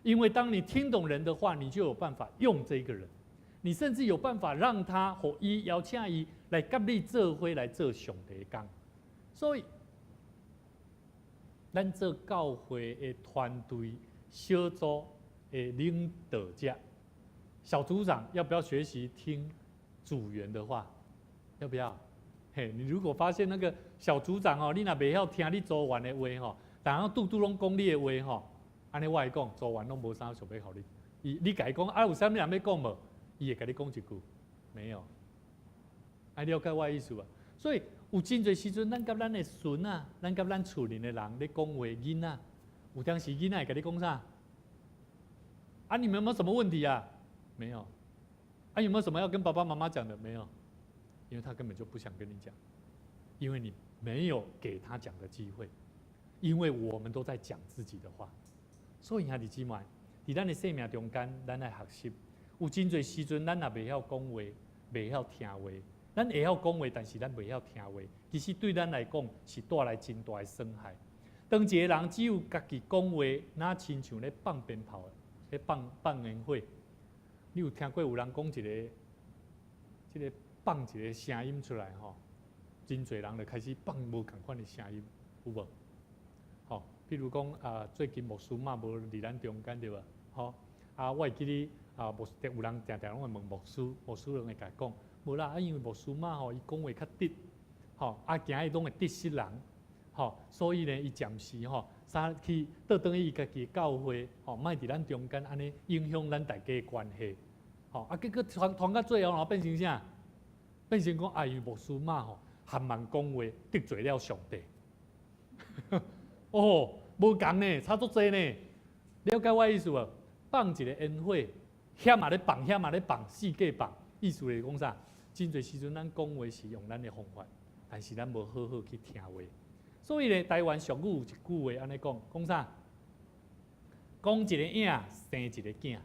因為當你聽懂人的話，你就有辦法用這個人，你甚至有辦法讓他予伊邀請伊來佮你做伙來做上帝的工。所以，咱做教會的團隊小組的領導者、小組長，要不要學習聽組員的話？要不要？嘿，你如果發現那個小組長哦，你若袂曉聽你組員的話吼，然後拄拄攏講你的話吼，按呢我會講，組員攏無啥想欲予你。伊你共伊講啊，有啥物人欲講無？伊會共你講一句，沒有。愛了解我的意思無？所以有真濟時陣，咱佮咱的孫仔，咱佮咱厝裡的人咧講話，囡仔有當時囡仔會共你講啥？啊，你們有沒有什麼問題啊？沒有。啊，有沒有什麼要跟爸爸媽媽講的？沒有，因為他根本就不想跟你講，因為你沒有給他講的機會，因為我們都在講自己的話。所以兄弟姊妹，佇咱的生命中間，咱愛學習。有真濟時陣，咱也袂曉講話，袂曉聽話。咱會曉講話，但是咱袂曉聽話。其實對咱來講，是帶來真大的損害。當一個人只有家己講話，若親像咧放鞭炮，咧放放煙火。你有聽過有人講一個，這個放一個聲音出來吼，真濟人就開始放無仝款的聲音，有無？吼，比如講啊，最近牧師嘛無佇咱中間對無？吼，啊，我會記得啊，牧有人定定攏會問牧師，牧師攏會共講，無啦，啊，因為牧師嘛吼，伊講話較直，吼，啊，驚伊攏會得失人，吼，所以呢，伊暫時吼，啥去倒轉去伊家己的教會，吼，莫佇咱中間按呢影響咱大家的關係，吼，啊，結果傳傳到最後，然後變成啥？變成講，啊，因為牧師嘛吼，含慢講話得罪了上帝。哦，無仝呢，差足濟呢。了解我意思無？放一個煙火，遐嘛咧放，遐嘛咧放，四界放，意思是講啥？真濟時陣咱講話是用咱的方法，但是咱無好好去聽話。所以咧，台灣俗語有一句話按呢講，講啥？講一個影，生一個囝。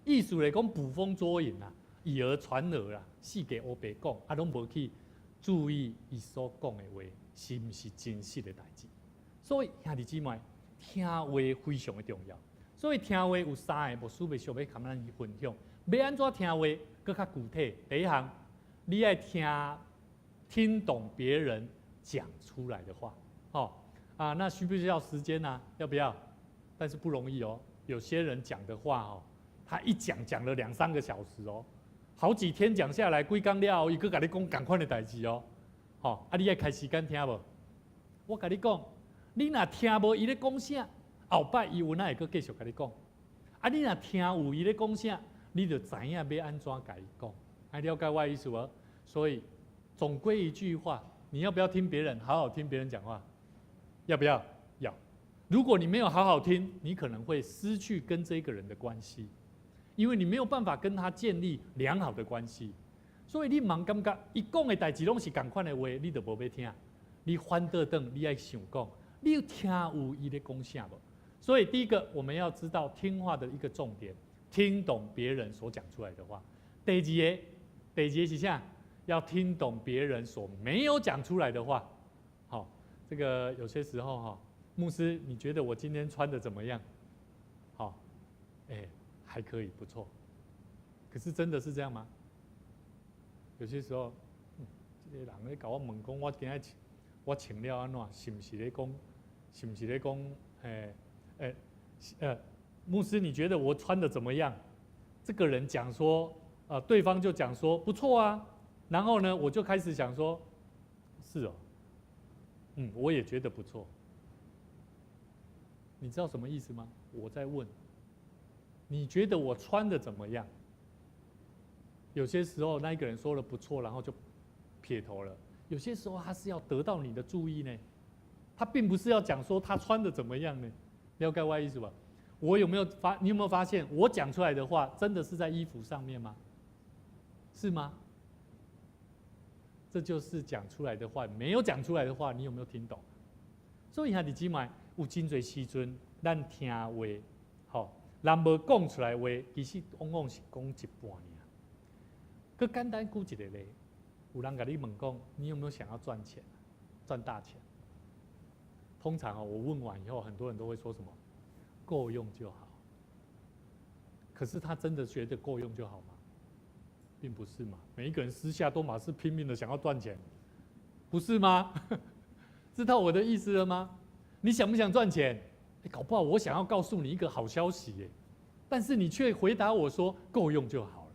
意思咧講捕風捉影啦，以訛傳訛啦，四界烏白講，啊，攏無去注意伊所講的話是毋是真實的代誌。所以兄弟姊妹，聽話非常的重要。所以聽話有三个牧師欲想欲共咱分享，欲按怎聽話，閣較具體。第一項，你愛聽聽懂別人講出來的話，吼啊，那需不需要時間呢？要不要？但是不容易哦。有些人講的話哦，他一講講了兩三個小時哦，好幾天講下來，幾工了後，伊閣共你講仝款的代誌哦。吼，啊，你愛開時間聽無？我共你講，你若聽無伊咧講啥，後擺伊有哪會閣繼續共你講。啊，你若聽有伊咧講啥，你就知影欲按怎共伊講。愛了解我意思無？所以總歸一句話，你要不要聽別人？好好聽別人講話，要不要？要。如果你沒有好好聽，你可能會失去跟這個人的關係，因為你沒有辦法跟他建立良好的關係。所以你毋通感覺伊講的代誌攏是仝款的話，你就無欲聽。你反倒轉，你愛想講，你有聽有伊咧講啥無？所以第一個我們要知道聽話的一個重點，聽懂別人所講出來的話。第二個，第二個是啥？要聽懂別人所沒有講出來的話。好，這個有些時候哈，牧師，你覺得我今天穿的怎麼樣？好，哎，還可以，不錯。可是真的是這樣嗎？有些時候，這個人咧共我問講，我今仔我穿了按怎？是毋是咧講？是毋是咧講？欸欸牧師，你覺得我穿的怎麼樣？這個人講說，對方就講說不錯啊。然後呢，我就開始想說，是哦，嗯，我也覺得不錯。你知道什麼意思嗎？我在問，你覺得我穿的怎麼樣？有些時候那一個人說了不錯，然後就撇頭了。有些時候他是要得到你的注意呢，他並不是要講說他穿的怎麼樣呢？了解我意思吧？我有沒有發？你有沒有發現我講出來的話真的是在衣服上面嗎？是嗎？這就是講出來的話，沒有講出來的話，你有沒有聽懂？所以兄弟姊妹，有真濟時陣，咱聽話，吼，人無講出來話，其實往往是講一半爾。閣簡單舉一個例，有人共你問講，你有沒有想要賺錢，賺大錢？通常哦，我問完以後，很多人都會說什麼？夠用就好。可是他真的覺得夠用就好嗎？並不是嘛。每一個人私下都嘛是拼命的想要賺錢，不是嗎？知道我的意思了嗎？你想不想賺錢？欸，搞不好我想要告訴你一個好消息耶，但是你卻回答我說夠用就好了。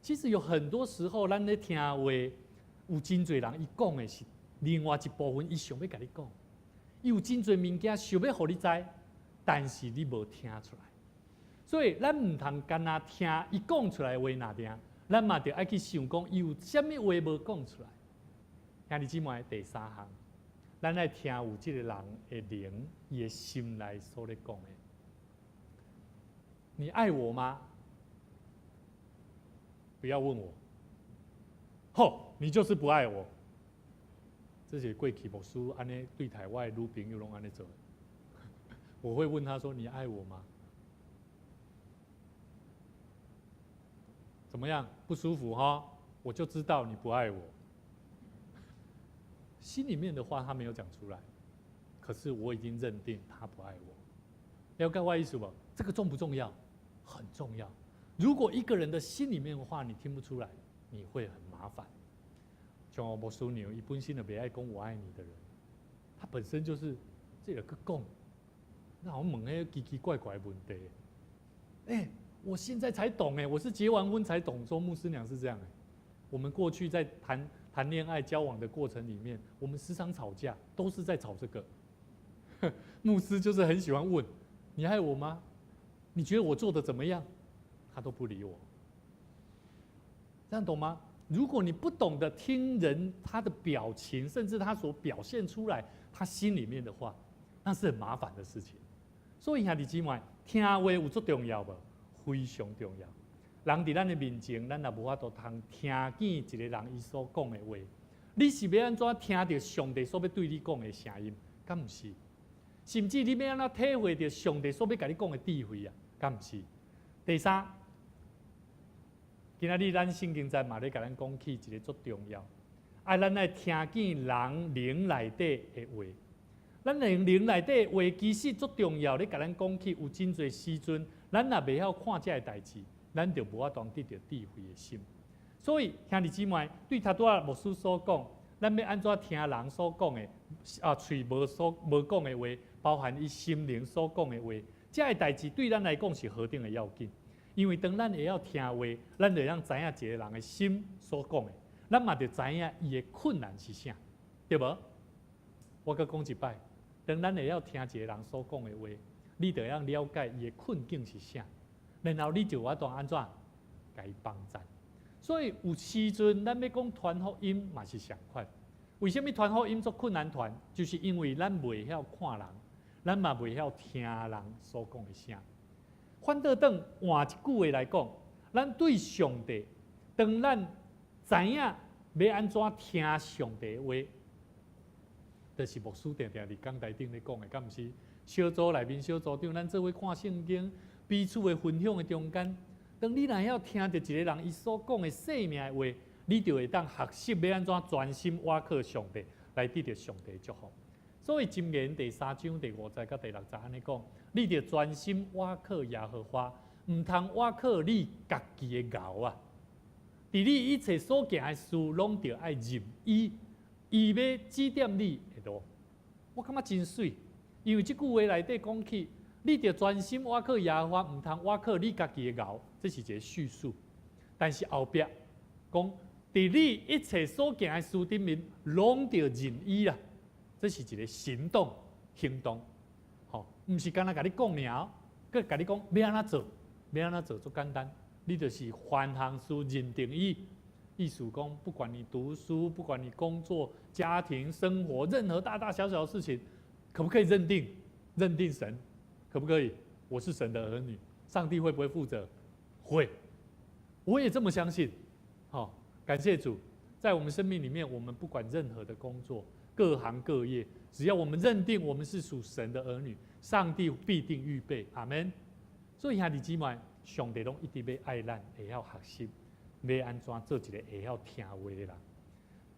其實有很多時候，咱咧聽話，有真濟人伊講的是另外一部分，伊想欲共你講，伊有真濟物件想欲予你知，但是你無聽出來。所以咱毋通干焦聽伊講出來的話爾爾，咱嘛著愛去想講伊有啥物話無講出來。兄弟姊妹，第三項，咱愛聽有這個人的靈，伊的心內所咧講的。你愛我嗎？不要問我。吼，你就是不愛我。這是過去牧師按呢對待我的女朋友攏按呢做。我會問他說：“你愛我嗎？”怎麼樣？不舒服哈？我就知道你不愛我。心裡面的話他沒有講出來，可是我已經認定他不愛我。了解我意思無？這個重不重要？很重要。如果一個人的心裡面的話你聽不出來，你會很麻煩。像我牧師娘，伊本身就袂愛講我愛你的人，他本身就是這個閣講，那我問彼奇奇怪怪的問題。欸，我現在才懂哎，我是結完婚才懂，說牧師娘是這樣哎。我們過去在談談戀愛交往的過程裡面，我們時常吵架，都是在吵這個。牧師就是很喜歡問：你愛我嗎？你覺得我做的怎麼樣？他都不理我。這樣懂嗎？如果你不懂得聽人他的表情，甚至他所表現出來他心裡面的話，那是很麻煩的事情。所以兄弟姊妹，聽話有足重要無？非常重要。人佇咱的面前，咱也無法度通聽見一個人伊所講的話。你是欲按怎聽著上帝所欲對你講的聲音？敢毋是？甚至你欲按怎體會著上帝所欲共你講的智慧啊？敢毋是？第三，今仔日咱聖經節嘛咧共咱講起一個足重要，啊，咱愛聽見人靈內底的話。咱靈靈內底的話其實足重要，咧共咱講起有真濟時陣，咱若袂曉看這个代誌，咱就無法度得著智慧的心。所以兄弟姊妹，對頭拄仔牧師所講，咱欲按怎聽人所講的，啊，喙無所無講的話，包含伊心靈所講的話，這个代誌對咱來講是何等的要緊。因為當咱會曉聽話，咱就會當知影一個人的心所講的，咱嘛就知影伊的困難是啥，對無？我閣講一擺，當咱會曉聽一個人所講的話，你就會當了解伊的困境是啥，然後你就有法度按怎共伊幫贊。所以有時陣咱欲講傳福音嘛是相款。為啥物傳福音足困難傳？就是因為咱袂曉看人，咱嘛袂曉聽人所講的聲。反倒轉換一句話來講，咱對上帝，當咱知影欲按怎聽上帝的話，就是牧師定定佇講台頂咧講的，敢毋是？小組內面小組長，咱做伙看聖經，彼此的分享的中間，當你若曉聽著一個人伊所講的生命的話，你就會當學習欲按怎專心倚靠上帝，來得著上帝的祝福。所以箴言第三章第五節佮第六節按呢講，你著專心倚靠耶和華，毋通倚靠你家己的𠢕啊！佇你一切所行的事，攏著愛認伊，伊欲指點你的路。我感覺真媠，因為這句話內底講起，你著專心倚靠耶和華，毋通倚靠你家己的𠢕，這是一個敘述。但是後壁講，佇你一切所行的事頂面，攏著認伊啦。這是一個行動，行動，吼，毋是干焦共你講爾，閣共你講欲按怎做，欲按怎做足簡單。你就是凡項事認定伊。意思講，不管你讀書，不管你工作、家庭生活，任何大大小小的事情，可不可以認定？認定神，可不可以？我是神的兒女，上帝會不會負責？會，我也這麼相信。好，感謝主，在我們生命裡面，我們不管任何的工作，各行各業，只要我們認定我們是屬神的兒女，上帝必定預備。阿門。所以兄弟姊妹，上帝攏一直欲愛咱，會曉學習，欲按怎做一個會曉聽話的人。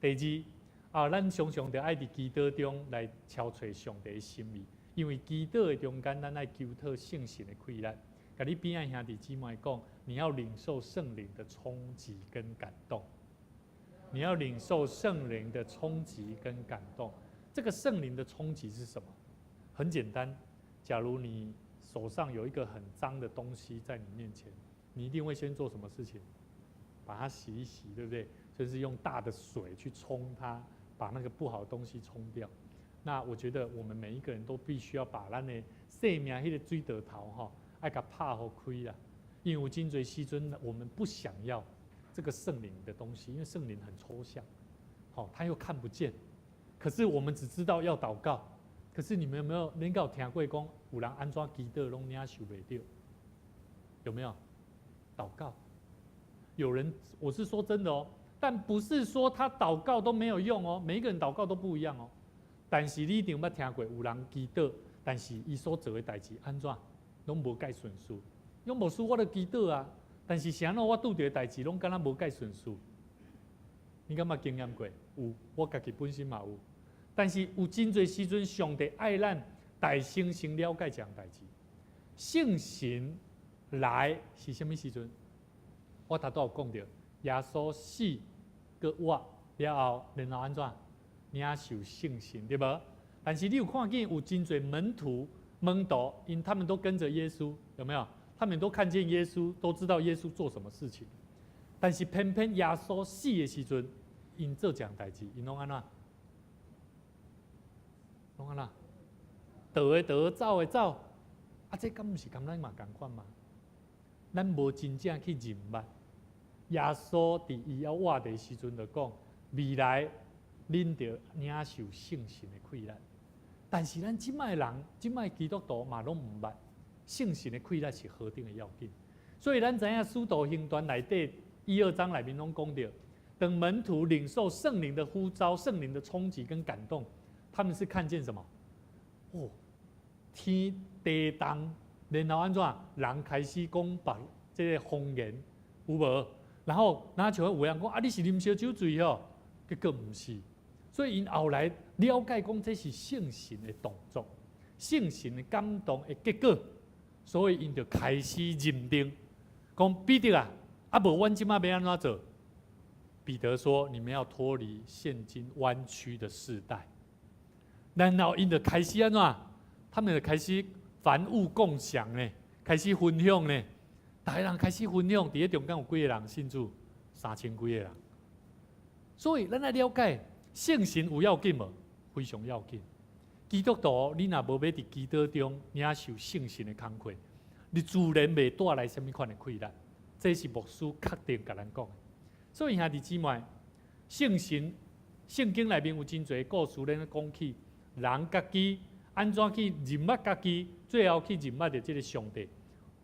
第二啊，咱常常著愛佇祈禱中來敲揣上帝的心意，因為祈禱的中間，咱愛求討聖神的氣力。共你邊仔兄弟姊妹講，你要領受聖靈的衝擊跟感動。你要領受聖靈的衝擊跟感動。這個聖靈的衝擊是什麼？很簡單，假如你手上有一個很髒的東西在你面前，你一定會先做什麼事情？把它洗一洗，對不對？就是用大的水去沖它，把那個不好的東西沖掉。那我覺得我們每一個人都必須要把咱的生命彼个水道頭吼，愛共拍予開啦。因為有真濟時陣，我們不想要這個聖靈的東西，因為聖靈很抽象，好，他又看不見。可是我們只知道要禱告。可是你們有沒有？恁敢有聽過講有人按怎祈禱攏領受袂著？有沒有？禱告，有人，我是說真的哦，但不是說他禱告都沒有用哦，每一個人禱告都不一樣哦。但是你一定捌聽過有人祈禱，但是伊所做的代誌按怎攏無蓋順序。用無輸我著祈禱啊，但是啥物我拄著的代誌攏敢若無蓋順序。你敢捌經驗過？有，我家己本身嘛有。但是有真濟時陣，上帝愛咱大先先了解這項代誌。聖神來是啥物時陣？我頭拄有講著，耶穌死閣活了後，然後按怎領受聖神，對無？但是你有看見有真濟門徒門徒，𪜶他們都跟著耶穌，有沒有？他們都看見耶穌，都知道耶穌做什麼事情。但是偏偏耶穌死的時陣，𪜶做這項代誌，𪜶攏按怎？攏按怎？逃的逃，走的走。啊，這敢毋是共咱嘛仝款嗎？咱無真正去認捌耶穌佇伊猶活的時陣就講，未來恁著領受聖神的氣力。但是咱這擺的人，這擺基督徒嘛攏毋捌聖神的氣力是何等的要緊。所以咱知影《使徒行傳》內底一二章內面攏講著，當門徒領受聖靈的呼召、聖靈的衝擊跟感動，他們是看見什麼？哦，天地動，然後按怎人開始講別這个方言，有無？然後若像有人講啊，你是啉燒酒醉哦，結果毋是。所以𪜶後來了解講這是聖神的動作，聖神的感動的結果，所以𪜶就開始認定，講彼得啊，啊無阮這擺欲按怎做？彼得說：你們要脫離現今彎曲的世代。然後𪜶就開始按怎？他們就開始凡物共享呢，開始分享呢。逐个人開始分享，佇咧中間有幾个人信主？三千幾个人。所以咱來了解聖神有要緊無？非常要緊。基督徒，你若無欲佇祈禱中領受聖神的工課，你自然袂帶來啥物款的氣力。這是牧師確定共咱講的。所以兄弟姊妹，聖神聖經內面有真濟故事，咧講起人家己按怎去認捌家己，最後去認捌著這个上帝，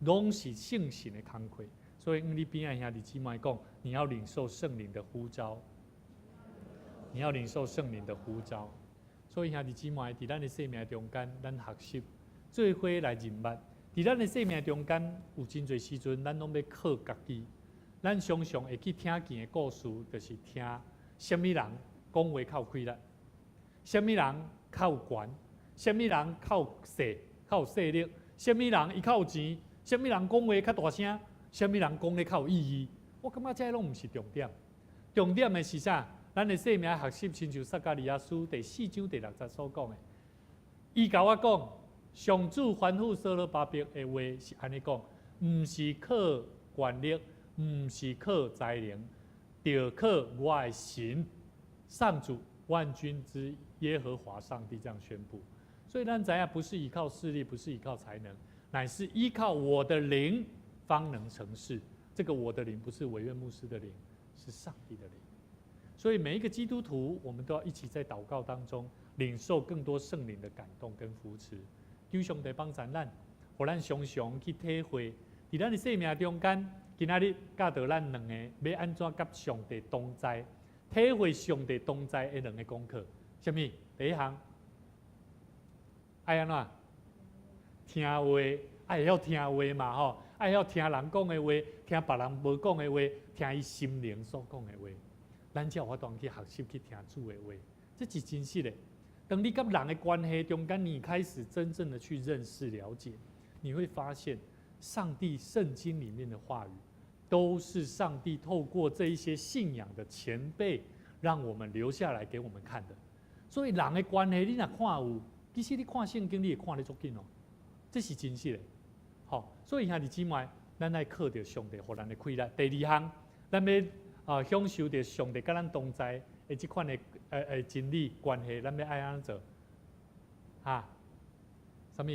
攏是聖神的工課。所以，你邊仔兄弟姊妹講，你要領受聖靈的呼召，你要領受聖靈的呼召。所以兄弟姊妹，佇咱的生命中間，咱學習做伙來認捌。佇咱的生命中間，有真濟時陣，咱攏欲靠家己。咱常常會去聽見的故事，就是聽啥物人講話較有氣力，啥物人較有權，啥物人較有勢、較有勢力，啥物人伊較有錢，啥物人講話較大聲，啥物人講咧較有意義。我感覺這攏毋是重點，重點的是啥？咱的生命學習，親像撒迦利亞書第四章第六節所講的，伊共我講，上主吩咐所羅巴伯的話是按呢講，毋是靠權力，毋是靠才能，著靠我的神，上主萬軍之耶和華上帝這樣宣布。所以咱知影，不是依靠勢力，不是依靠才能，乃是依靠我的靈，方能成事。這個我的靈不是委員牧師的靈，是上帝的靈。所以每一個基督徒，我們都要一起在禱告當中領受更多聖靈的感動跟扶持。求上帝幫助咱，予咱常常去體會，佇咱的生命中間，今仔日教導咱兩個欲按怎佮上帝同在，體會上帝同在的兩個功課。啥物？第一項，愛按怎？聽話，愛會曉聽話嘛吼，愛會曉聽人講的話，聽別人無講的話，聽伊心靈所講的話，咱才有法度去學習去聽主的話，這是真實的。當你佮人的關係中間，你開始真正的去認識了解，你會發現，上帝聖經裡面的話語，都是上帝透過這一些信仰的前輩，讓我們留下來給我們看的。所以人的關係，你若看有，其實你看聖經，你會看得足緊哦。這是真實的，好，所以兄弟姊妹，咱愛靠著上帝予咱的氣力。第二項，咱欲啊享受著上帝佮咱同在的這款的真理關係，咱欲愛按怎做？哈？啥物？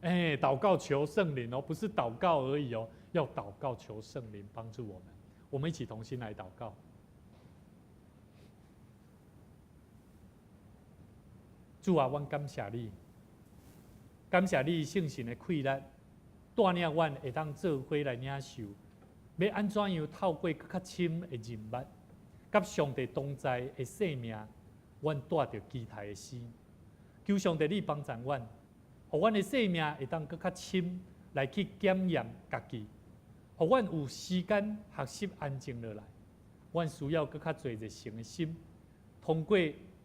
欸，禱告求聖靈哦，不是禱告而已哦，要禱告求聖靈幫助我們。我們一起同心來禱告。主啊，阮感謝你。感謝你聖神的氣力，帶領阮會當做伙來領受，欲按怎樣透過閣較深的認捌，佮上帝同在的生命，阮帶著期待的心，求上帝你幫助阮，予阮的生命會當閣較深來去檢驗家己，予阮有時間學習安靜落來，阮需要閣較濟熱誠的心，通過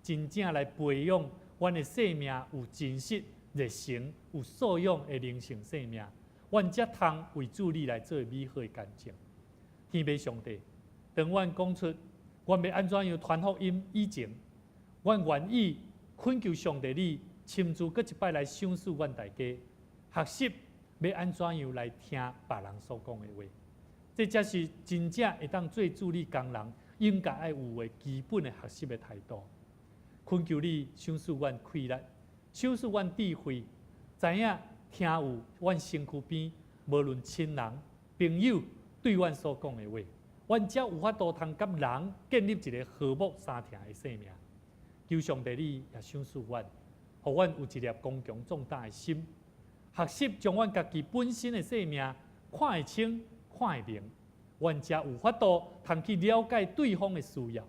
真正來培養阮的生命有真實。熱誠有素養的靈性生命，阮才通為主你來做美好的見證。天父上帝，當阮講出阮欲按怎樣傳福音以前，阮願意懇求上帝你親自閣一擺來賞賜阮大家，學習欲按怎樣來聽別人所講的話。這才是真正會當做主你工人應該愛有的基本的學習的態度。懇求你賞賜阮氣力。賞賜阮智慧，知影聽有阮身軀邊，無論親人、朋友對阮所講的話，阮才有法度通佮人建立一個和睦相疼的生命。求上帝你也賞賜阮，予阮有一粒剛強壯膽的心，學習將阮家己本身的生命看會清、看會明，阮才有法度通去了解對方的需要，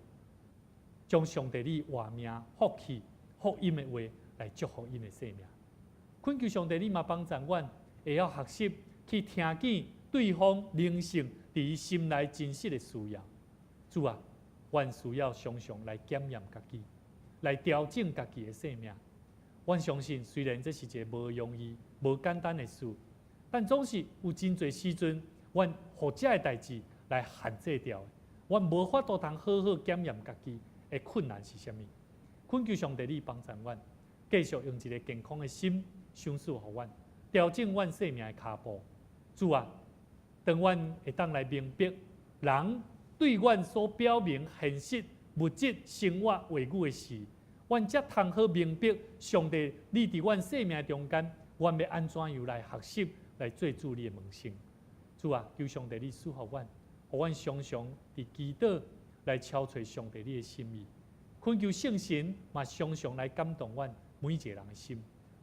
將上帝你活命、福氣、福音的話來祝福𪜶的生命。懇求上帝，你嘛幫助阮，會曉學習去聽見對方靈性佇伊心內真實的需要。主啊，阮需要常常來檢驗家己，來調整家己的生命。阮相信，雖然這是一个無容易、無簡單的事，但總是有真濟時陣，阮予這个代誌來限制著。阮無法度通好好檢驗家己的困難是啥物。懇求上帝，你幫助阮，繼續用一个健康的心，賞賜予阮，調整阮生命的跤步。主啊，當阮會當來明白，人對阮所表明現實、物質、生活、話語的時，阮才通好明白上帝，你佇阮生命中間，阮欲按怎樣來學習，來做主你的門生。主啊，求上帝你賜予阮，予阮常常佇祈禱來敲揣上帝你的心意。懇求聖神嘛，常常來感動阮每一個人的心，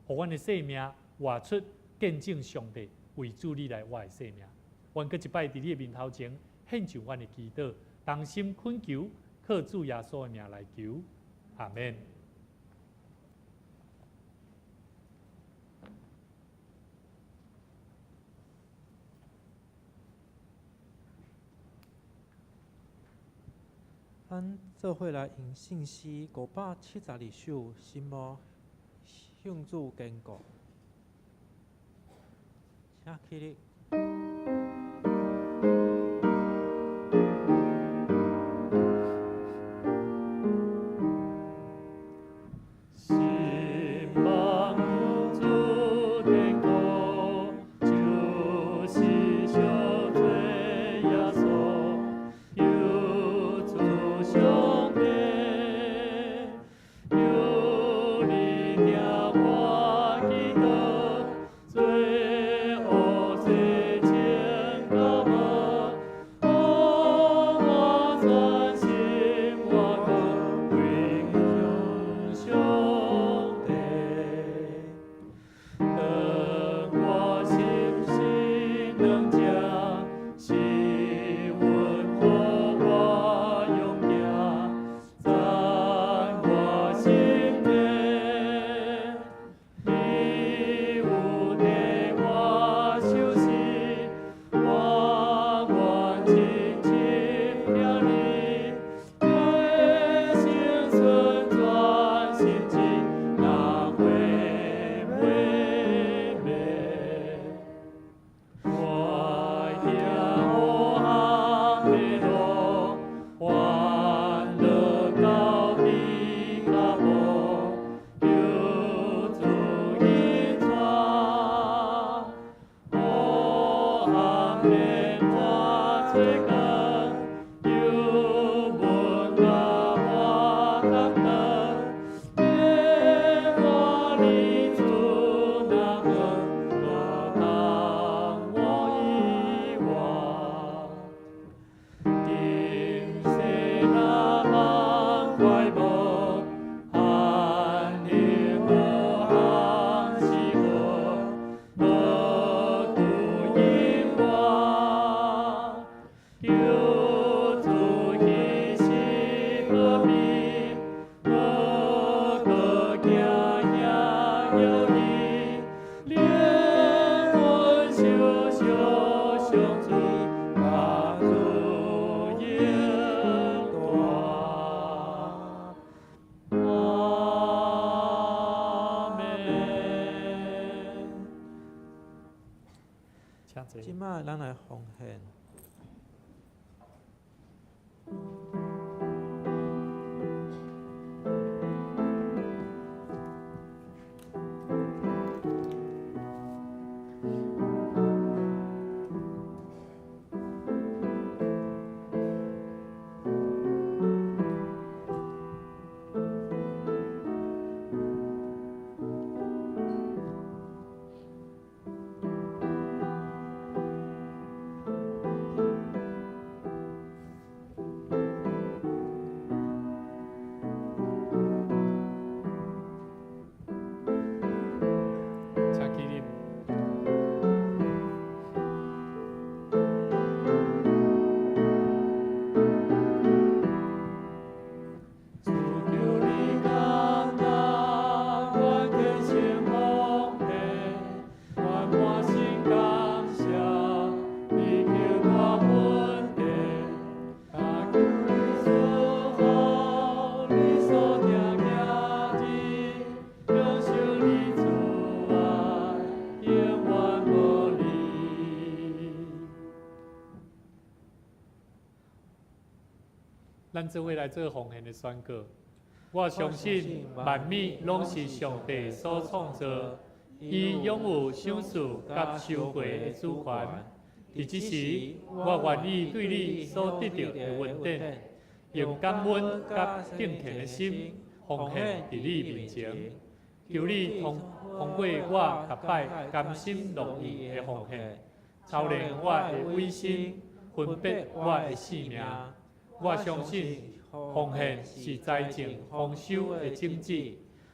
予阮的生命活出見證上帝為主你來活的生命。阮閣一擺佇你的面頭前獻上阮的祈禱，同心懇求，靠主耶穌的名來求，阿們。
咱做伙來用聖詩572首，心無向主堅固，請起立。
心望主堅固，就是上主耶穌，求主上帝，求你聽我祈禱，罪惡洗淨。若望快无，安宁无行是祸，无久永远。求主彼时保庇，无阁惊遐摇移，灵魂相惜上主，甲主荣大。阿门。请坐。
这摆咱来奉献。
请起立。主求你感恩，愿虔诚奉献，愿满心感谢，你求大恩典，恳求你赐福你所疼囝儿，享受你慈爱，永远无离。
咱做伙来做奉献的宣告。我相信萬物攏是上帝所創造，伊擁有賞賜佮收回的主權。佇這時，我願意對你所得著的恩典，用感恩佮敬虔的心奉獻佇你面前。求你通過我逐擺甘心樂意的奉獻，操練我的委身，分別我的性命。我相信奉獻是財政豐收的種子。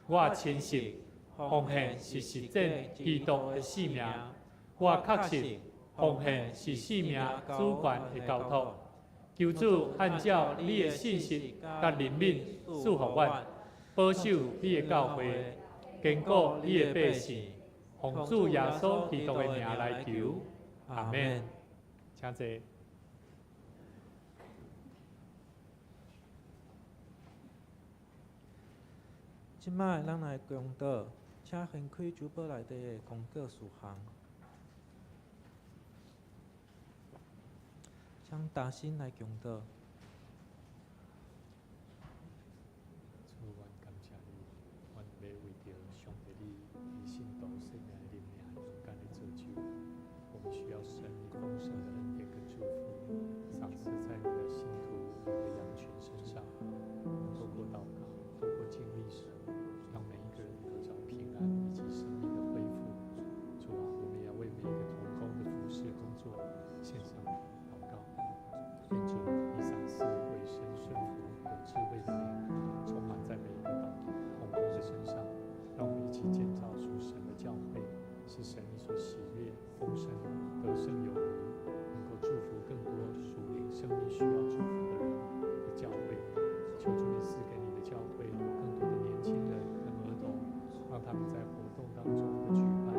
我深信奉獻是實踐基督的性命。我確信奉獻是性命主權的交託。求主按照你的信實佮憐憫賜予阮，保守你的教會，堅固你的百姓。奉主耶穌基督的名來求，阿們。請坐。
這擺咱來恭禱，請掀開主簿內底的公告事項，請大聲來恭禱。
主，阮感謝你，阮欲為著上帝你的信徒生命的靈命中間的造就，我們需要神你豐盛的恩典跟祝福，賞賜在你的信徒、你的羊群身上。透過禱告，透過經歷神，讓每一個人得著平安以及生命的恢復。主啊，我們也要為每一個同工的服事工作獻上禱告。願主你賞賜委身順服、有智慧的靈，充滿在每一個同工的身上，讓我們一起建造屬神的教會，是神你所喜悅、豐盛、得勝有餘，能夠祝福更多屬靈生命需要祝福的人的教會。求主你賜給你的教會有更多的年輕人跟兒童，讓他們在活動當中的舉辦、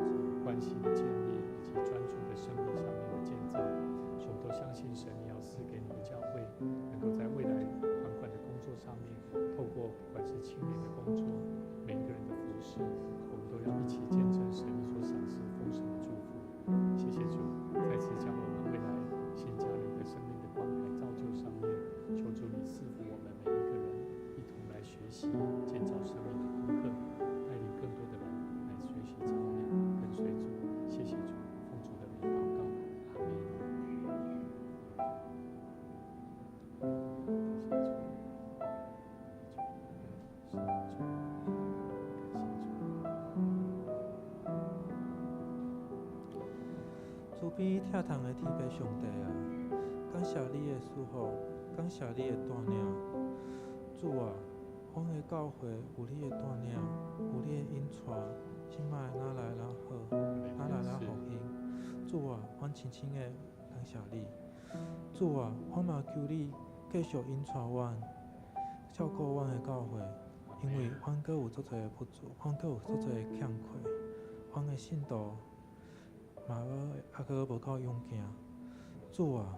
關係的建立以及專注的生命上面的建造。所以我們都相信神，你要賜給你的教會，能夠在未來掌管的工作上面，透過不管是青年的工作，每一個人的服事，我們都要一起見證神你所賞賜豐盛的祝福。謝謝主，再次將我們未來新家人的生命的關懷造就上面，求主你賜福我們每一個人，一同來學習建造生命的功課，帶領更多的人來學習操練，跟隨主。謝謝主，奉主的名禱告，阿們。謝謝主，謝主，感謝主。
慈悲疼痛的天父上帝啊，感謝你的賜福，感感謝你的帶領。主啊，阮的教會有你的帶領，有你的引帶，這擺哪來哪好，哪來哪復興。主啊，阮深深的感謝你。主啊，阮嘛求你繼續引帶阮，照顧阮的教會，因為阮閣有足濟的不足，阮閣有足濟的欠缺，阮的信徒嘛閣猶閣無夠勇健。主啊，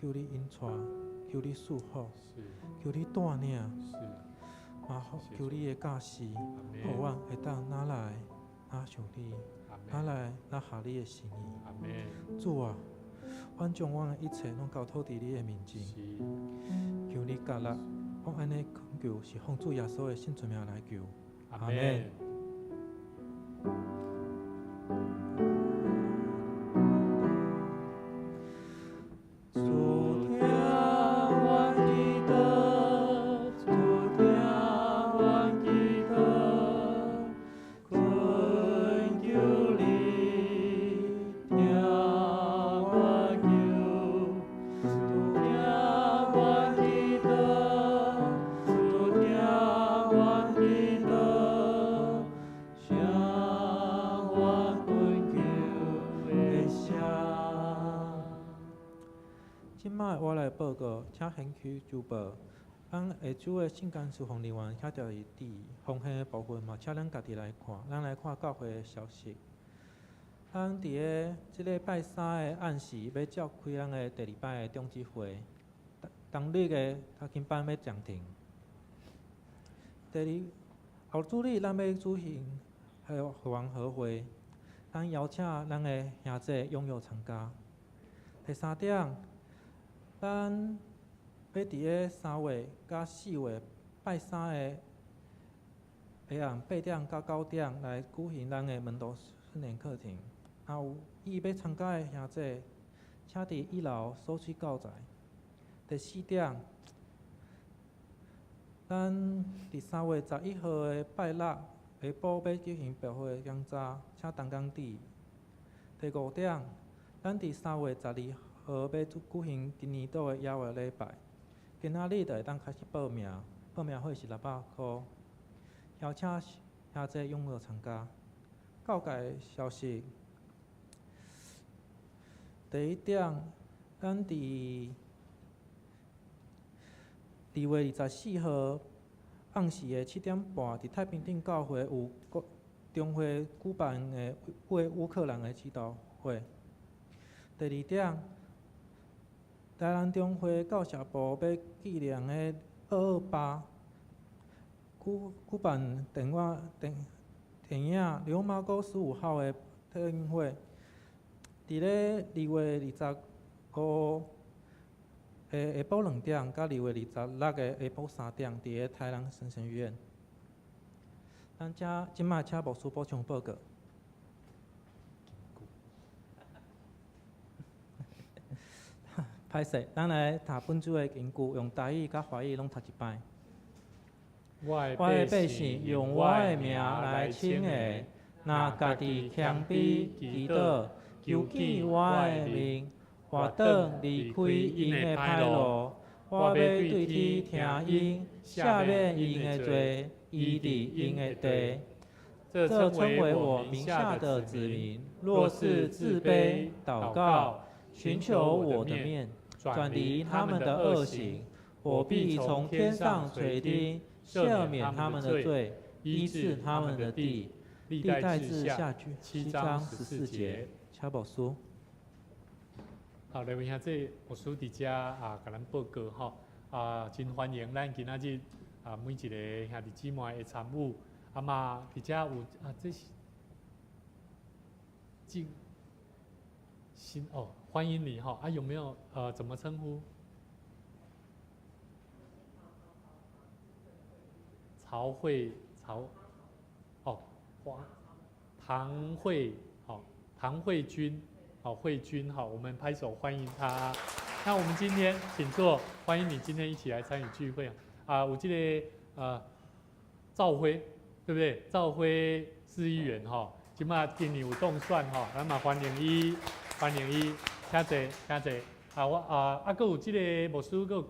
求你引帶，求你賜福，求你帶領，嘛求你的教示，予阮會當哪來哪像你，哪來哪合你的心意。主啊，阮將阮的一切攏交託佇你的面前，求你降立，阮按呢懇求，是奉主耶穌的聖尊名來求。阿們。主聽阮祈禱，主聽阮祈禱，懇求你聽我求。主聽阮祈禱，主聽阮祈禱，聽阮懇求的聲。這擺我來報告，請掀開週報。咱下週的聖工侍奉人員請著是佇奉獻的部分嘛，請咱家己來看。咱來看教會的消息。咱佇咧這禮拜三的暗時欲召開咱的第二擺的長執會，當日的讀經班欲暫停。第二，後主日咱欲舉行會員和會，咱邀請咱的兄弟踴躍參加。第三點，咱欲佇咧3月佮4月拜三的下暗8點到9點來舉行咱的門徒訓練課程。若有意欲參加的兄弟，請佇一樓索取教材。第四點，咱佇3月11號的拜六下晡欲舉行白血檢查，請同工注意。第五點，咱佇3月12號欲舉行今年度的野外禮拜，今仔日就會當開始報名，報名費是600箍，邀請兄弟踴躍參加。教界消息，第一點，咱佇2月24號暗時的7點半，佇太平鎮教會有國中會舉辦的為烏克蘭的祈禱會。第二點，台南中會教協部欲紀念的228舉辦電影《流麻溝十五號》的特映會，佇咧2月25的下晡2點，佮2月26的下晡3點，佇咧台南神學院。咱請這擺請牧師補充報告。歹勢，咱來讀本周的經句，用台語佮華語攏讀一擺。
我
我的百姓用我的名來稱的，若家己謙卑祈禱，求見我的面，回轉離開𪜶的歹路，我欲對天聽𪜶，赦免𪜶的罪，醫治𪜶的地。這稱為我名下的子民，若是自卑禱告，尋求我的面，轉離他們的惡行，我必從天上垂聽，赦免他們的罪，醫治他們的地。歷代志下7章14節。請牧師。
好，來位兄弟牧師佇遮啊，共咱報告吼啊，真歡迎咱今仔日啊每一个兄弟姊妹的參與。啊嘛，佇遮有啊，這是進新哦，歡迎你哈！啊，有沒有怎麼稱呼？曹慧曹，哦，黃唐慧，好，唐慧君，好慧君，好，我們拍手歡迎他。那我們今天請坐，歡迎你今天一起來參與聚會啊！有這個趙輝，對不對？趙輝市議員哈，這馬今年有當選哈，咱嘛歡迎伊，歡迎伊，請坐，請坐。啊，我啊啊，閣有這个牧師，閣有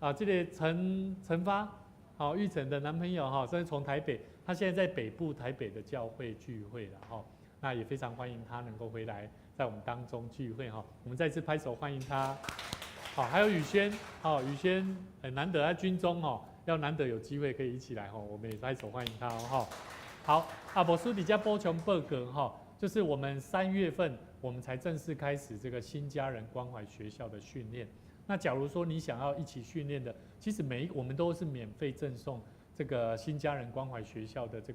啊，這个陳陳發，好玉成的男朋友哈，甚至從台北，他現在在北部台北的教會聚會了哈，那也非常歡迎他能夠回來在我們當中聚會哈，我們再次拍手歡迎他。好，還有宇軒，好宇軒很難得在軍中哦，要難得有機會可以一起來哈，我們也拍手歡迎他哦哈。好，啊，牧師佇遮補充報告哈，就是我們3月份我們才正式開始這個新家人關懷學校的訓練。那假如說你想要一起訓練的，其實每一我們都是免費贈送這個新家人關懷學校的這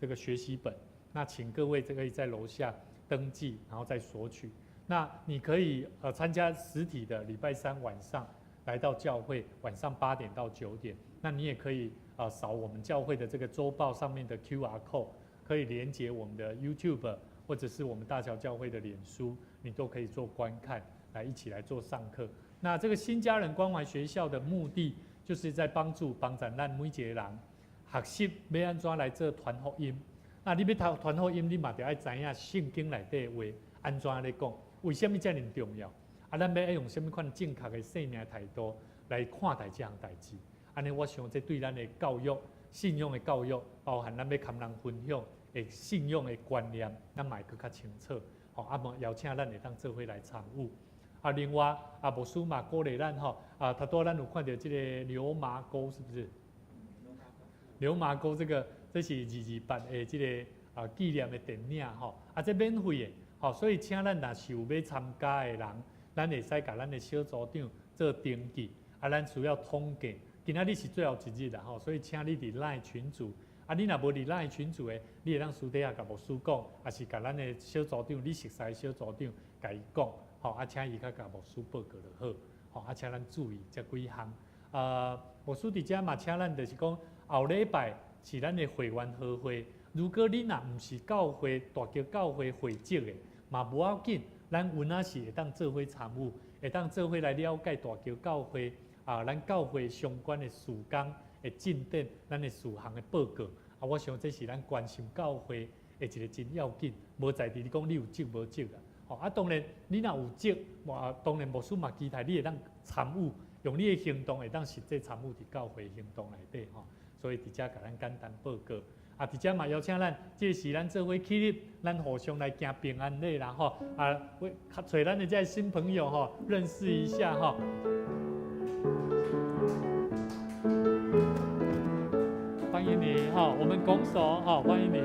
個學習本。那請各位這個在樓下登記，然後再索取。那你可以參加實體的禮拜三晚上來到教會，晚上8點到9點。那你也可以掃我們教會的這個週報上面的 QR code，可以連接我們的 YouTube 或者是我們大橋教會的臉書，你都可以做觀看，來一起來做上課。那這個新家人關懷學校的目的，就是在幫助幫助咱每一個人學習欲按怎來做傳福音。那你欲傳福音，你嘛著愛知影聖經內底的話按怎咧講，為啥物遮爾重要？啊，咱欲愛用啥物款正確的生命態度來看待這項代誌？按呢，我想這對咱的教育、信仰的教育，包含咱欲共人分享的信仰的觀念，咱嘛會閣較清楚。吼，啊，嘛邀請咱會當做伙來參與。啊，另外啊，牧師嘛鼓勵咱吼，啊，頭拄仔咱有看著這個流麻溝，是不是？流麻溝這個，這是228的這個啊紀念的電影吼，啊，這免費的，吼，所以請咱若是有欲參加的人，咱會使共咱的小組長做登記，啊，咱需要統計。今仔日是最後一日啦吼，所以請你佇 LINE 群組，啊，你若無佇 LINE 群組的，你會當私底下共牧師講，抑是共咱的小組長，你熟似的小組長，共伊講，吼，啊，請伊較共牧師報告就好，吼，啊，請咱注意這幾項。牧師佇遮嘛，請咱就是講後禮拜是咱的會員和會，如果你若毋是教會大橋教會會籍的，嘛無要緊，咱有影是會當做伙參與，會當做伙來了解大橋教會。啊，咱教會相關的事工的進展，咱的事項的報告，啊，我想這是咱關心教會的一個真要緊，無在佇你講你有職無職啊。吼，啊，當然你若有職，嘛當然牧師嘛期待你會當參與，用你的行動會當實際參與佇教會行動內底吼。所以佇遮共咱簡單報告。啊，佇遮嘛邀請咱，這時咱做伙起立，咱互相來行平安禮啦吼。啊，揣咱的這个新朋友吼，認識一下吼。歡迎你哈，我們拱手哈，歡迎你，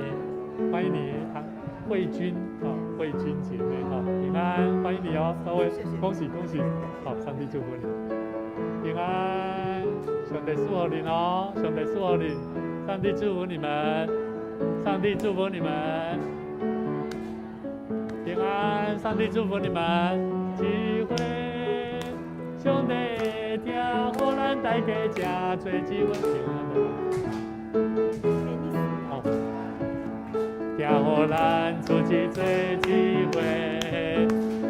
歡迎你，唐慧君啊，慧君姐妹哈，平安，歡迎你哦，稍微恭喜恭喜，好，上帝祝福你，平安，上帝祝福你哦，上帝祝福你，上帝祝福你們，上帝祝福你們，平安，上帝祝福你們，機會，上帝疼，予咱大家真濟機會，平安的。好，疼予咱出去做機會，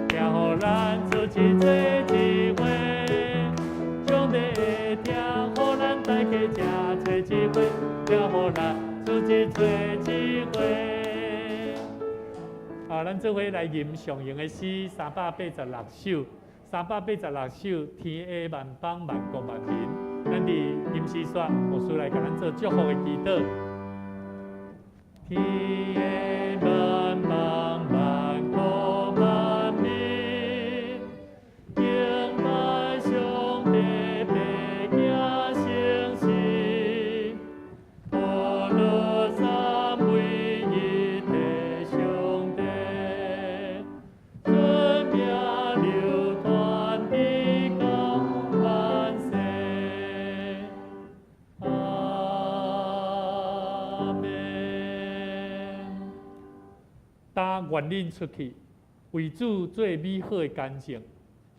疼予咱出去做機會，上帝疼，予咱大家真濟機會，疼予咱出去做機會。啊，咱做伙來吟上用的詩386首，386首，天下萬邦萬國萬民，咱佇吟詩煞，牧師來共咱做祝福的祈禱。天下萬邦萬國萬民，敬拜上帝，白行誠實，歌樂讚美一體上帝，尊名流傳直到萬世。阿們。但願恁出去，為主做美好的見證，予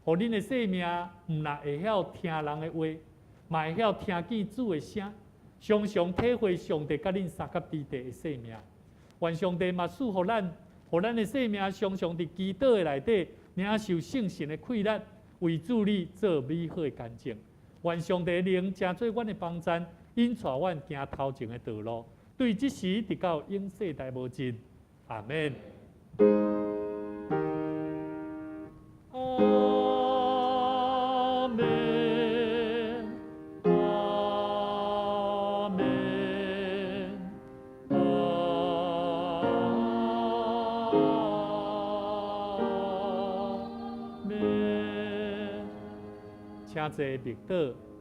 恁的生命毋但會曉聽人的話，嘛會曉聽見主的聲，常常體會上帝佮恁相佮佇地的生命。願上帝嘛賜予咱，予咱的生命常常佇祈禱的內底，領受聖神的氣力，為主你做美好的見證。願上帝的靈成做阮的幫贊，引帶阮行頭前的道路，對這時直到永世代無盡。阿們。阿誠濟默禱。